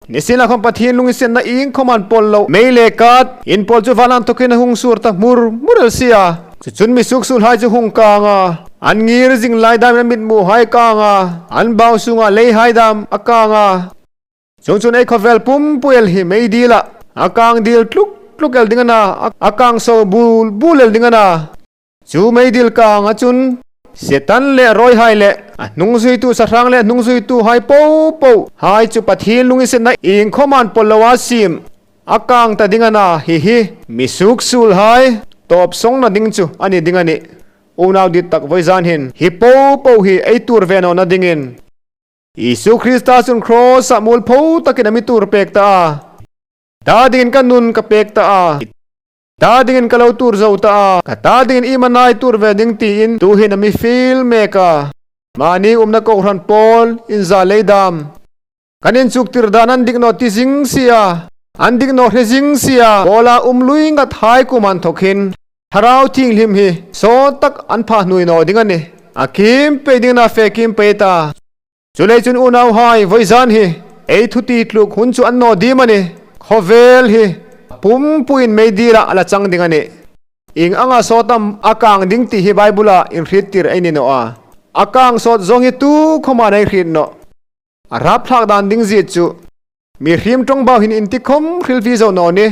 Nisin ah khan Pathian lung i senna ing khawm an pawl lo. Mei le kat in pawl chu van an thawkin a hung sur ta hmur hmur el si a. Cucun misuk sul hai cu hung kang a. An ngir zing lai dam in an mitmu hai kang a. An bau sung ah lei hai dam a kang a. Chung cun ei khawvel pumpui el hi mei dil ah a kang dil tluk tluk el ding a na, a kang so bul bul el ding a na. Chu meidil kang ah cun Satan le rawihai le a hnungzuitu sahrang le a hnungzuitu hai paohpaoh hai cu Pathian lung i sennak ingkhawm an pol lo ah sim a kang ta ding a na. Hihi misuksul hai tawp song na ding cu an i ding a nih. Unau diktak voi zan hin hi paohpaoh hi ei tur ve nawn na ding in Jesuh Krista cun cross ah mualpho takin a mi tur pek ta a. Ta dingin ka nun ka pek ta a. Ta dingin ka lo tur zo ta a, ka ta dingin i manai tur ve ding tiin tuhin a mi fil mek a. Mahni umna kohhran pawl inza lei dam. Kan inchuk tir dan an dik naw ti zing si a, an dik naw hre zing si a, pawla um lui ngat hai kum an thawk hin thlarau thinghlim hi saw tak an phah hnui naw ding a ni. A kim pei ding na fe kim pei ta. Chulei chun unau hai vawi zan hi ei thuti tluk hun chu an naw dim a ni. Khawvel hi pumpuiin meidil ah a la chang ding a ni. Ing anga sawt a kang ding tih hi Bible ah inhrit tir ei ni nawh a. A kang sawt zawng hi tu khawman ei hrit nawh. A rapthlak dan ding zit chu Mi hrim tawng bau hin in ti khawm hril vi zo nawn i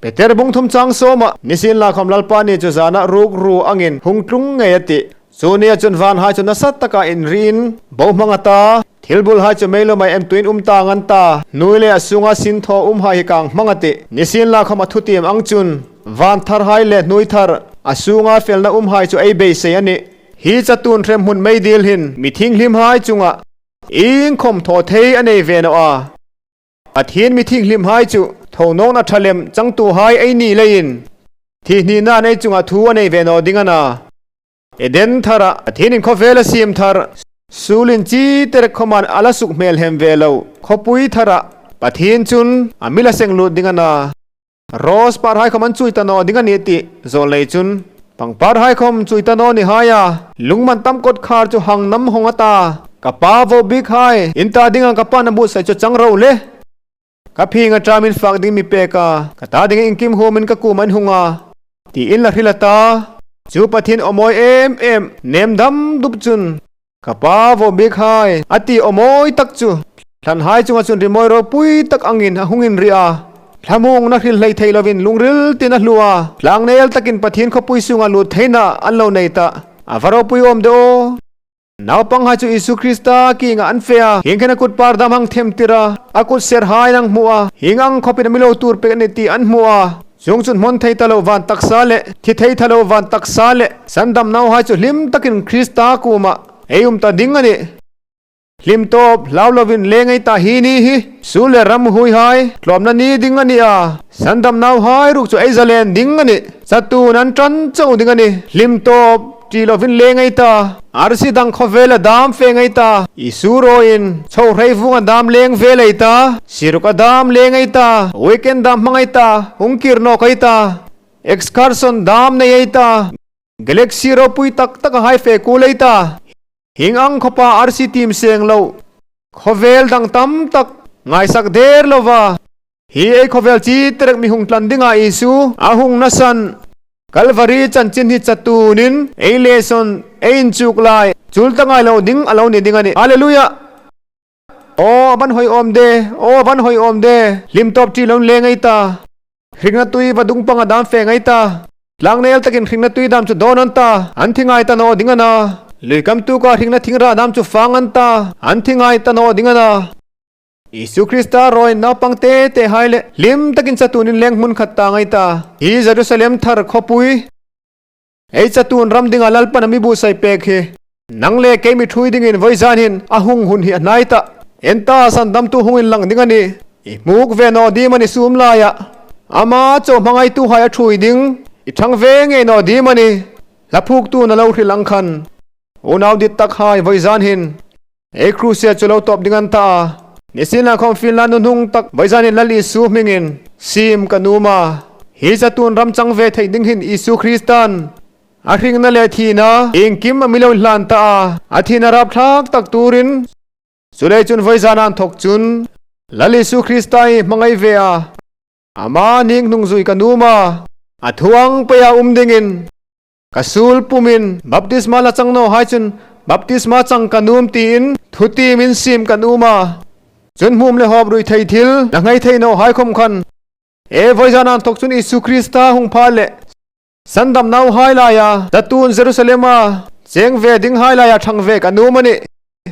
Peter bung thum chang sawm ah nisin la khawm Lalpa ni chu zan ah ruk ru angin hung tlung ngei a ti. Chu ni ah chun van hai chu nasa tak ah in ri in bo hmang a ta, thil bul hai chu mei lo mai em tuin um ta ngan ta, nui le a sung ah sin thaw um hai hi kang hmang a ti. Nisin la khawm a thu tim ang chun van thar hai le hnui thar a sung ah felna um hai chu ei beisei a ni. Hi chatun hrem hmun meidil hin mi thinghlim hai chung ah Inkhawm thaw thei a nei ve nawh a, Pathian mi thinghlim hai chu tho nawkna tha lem changtu hai ei ni leiin thihhnihna an ei chungah thu a nei ve nawh ding a na. Eden tharah Pathian in khawvel a siam thar, sulin chi terek khawman a la suk hmel hem ve lo, khawpui tharah Pathian chun a mil a seng lut ding a na. Rose par hai khawm an chui ta naw ding a ni tih zawl nei chun pangpar hai khawm chui ta naw ni hai a, lungman tam kawt khar chu hang nam hawng a ta, ka pa vo bik hai in ta ding ang ka pa na buh sai chu chang ro le. Ka phing a ṭam in fak ding mi pek a, ka ta ding in kim huam in ka kum an hung a, tiin la hril a ta, chu Pathian aw mawi em em nem dam dup chun Ka pa vawh bik hai, a ti aw mawi tak chu. Thlan hai chungah chuan rimawi ropui tak angin a hungin rih a. Thlamung na hril hlei thei lovin lungril tin a hlu a. Tlangnel takin Pathian khawpui chungah lut theihna an lo nei ta. A va ropui awm deuh aw. Naupang hai chu Isu Krista kingah an fe a. Hing khen a kut par dam hang them tir a, a kut ser hai nang hmuh a, hing ang khawpin a milo tur pek a ni tih an hmuh a. Chung chun hmawn thei ta lo van taksa leh thi thei tha lo van taksa leh sandam nau hai chu hlim takin Krista kumah ei um ta ding a ni. Hlim tawp hlau lovin leng ei ta hi ni hi su leh ram hui hai tlawmna ni ding a ni a, sandam nau hai ruk chu ei zalen ding a ni. Chatun an tan chauh ding a ni. Hlim tawp ṭih lovin leng ei ta, arsi dang khawvel a dam fe ngei ta, Isu rawin chho hrei vung a dam leng vel ei ta, siruk a dam leng ei ta, weekend dam hmang ei ta, hungkir nawk ei ta, excursion dam nei ei ta, galaxy ropui tak tak a hai fe kul ei ta, hing ang khawpa arsi tim seng lo khawvel dang tam tak ngaisak der lova. Hi ei khawvel chi terek mi hung tlan dingah Isu a hung nasan. Kalvari chanchin hi chatunin ei leh sawn ei inchuk lai chul ta ngai lo ding a lo ni ding a ni. Hallelujah! Aw a van hawi awm de, aw a van hawi awm de, hlim tawp ṭi lo leng ei ta. Hringna tui va dung panga dam fe ngai ta. Tlangnel takin hringna tui dam chu dawn an ta, an thi ngai ta naw ding a na. Lui kam tuka hringna thing rah dam chu fang an ta, an thi ngai ta naw ding a na. Isu Krista rawi naupang te te hai leh hlim takin chatunin leng hmun khat ta ngai ta. Hi Jerusalem thar khawpui. Ei chatun ram dingah Lalpan a mibu sai pek hi. Nang leh kei mi thui dingin vawi zan hin a hung hun hi a hnai ta. Enta san damtu hungin lang ding a ni. I hmuk ve naw dim a ni sum laiah. Ama chaw hmangaitu hai a thui ding. I thang ve ngei naw dim a ni. Hla phuktu na lo hrilh ang khan. Unau dit tak hai vawi zan hin. Ei Krusia chu lo tawp ding an ta a. Nisin ah khawm Finland nu hnung tak vawizanin Lal Isu hmingin sim ka num a. Hi zatun ram chang ve theih ding hin Isu Kristan a hringna leh thihna engkim a milo hlan ta a. A thihna rapthlak tak turin chulei chun vawizan an thawk chun Lal Isu Krista hi hmangaih ve a. Ama ning hnung zui ka num a. A thuang peia um dingin Ka sul pumin baptisma la chang no hai chun baptisma chang ka num tiin thuti min sim kan um a. Chun hmum le hawp rui thei thil la ngai thei no hai khom khan. E voizan an thok chun Isu Krista hung pha le sandam nau hai laia tatun Jerusalem a cheng ve ding hai laia thang ve ka num ani.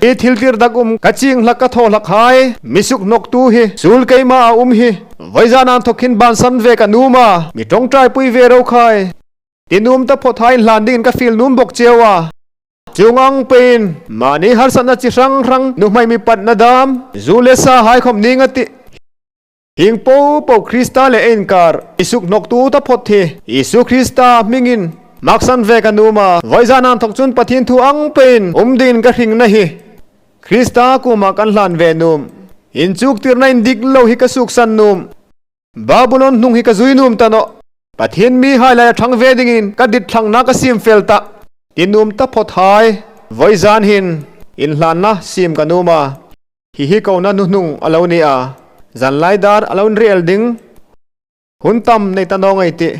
Hi thil tir dak um ka ching hlak ka thaw hlak hai misuk hnawk tu hi sul keima a um hi voizan an thok hin ban san ve ka num a mi tawngtai pui ve ro khai. Tinum ta phawt hain hlan dingin ka feel num bawk cheu a. Chung ang pein mahni harsatna chi hrang hrang nuhmai mi patna dam zu leh sa hai khawm ning a ti. Hing po po Krista leh a inkar Isuk hnawktu ta phawt hi Isu Krista hmingin maksan ve ka num a. Vawizanan thawk chun Pathian thu ang pein um dingin ka hringna hi Krista kumah kan hlan ve num. Inchuk tirna in dik lo hi ka suksan num. Babulon hnung hi ka zui num ta nawh. Pathian mi hai lai a thang ve dingin ka dit thlangna ka sim fel ta. Ti num ta phawt hai. Vawi zan hin inhlanna sim ka num a. Hi hi kona hnuhnung a lo ni a. Zan lai dar a lo in rial ding. Hun tam nei ta naw ngei tih.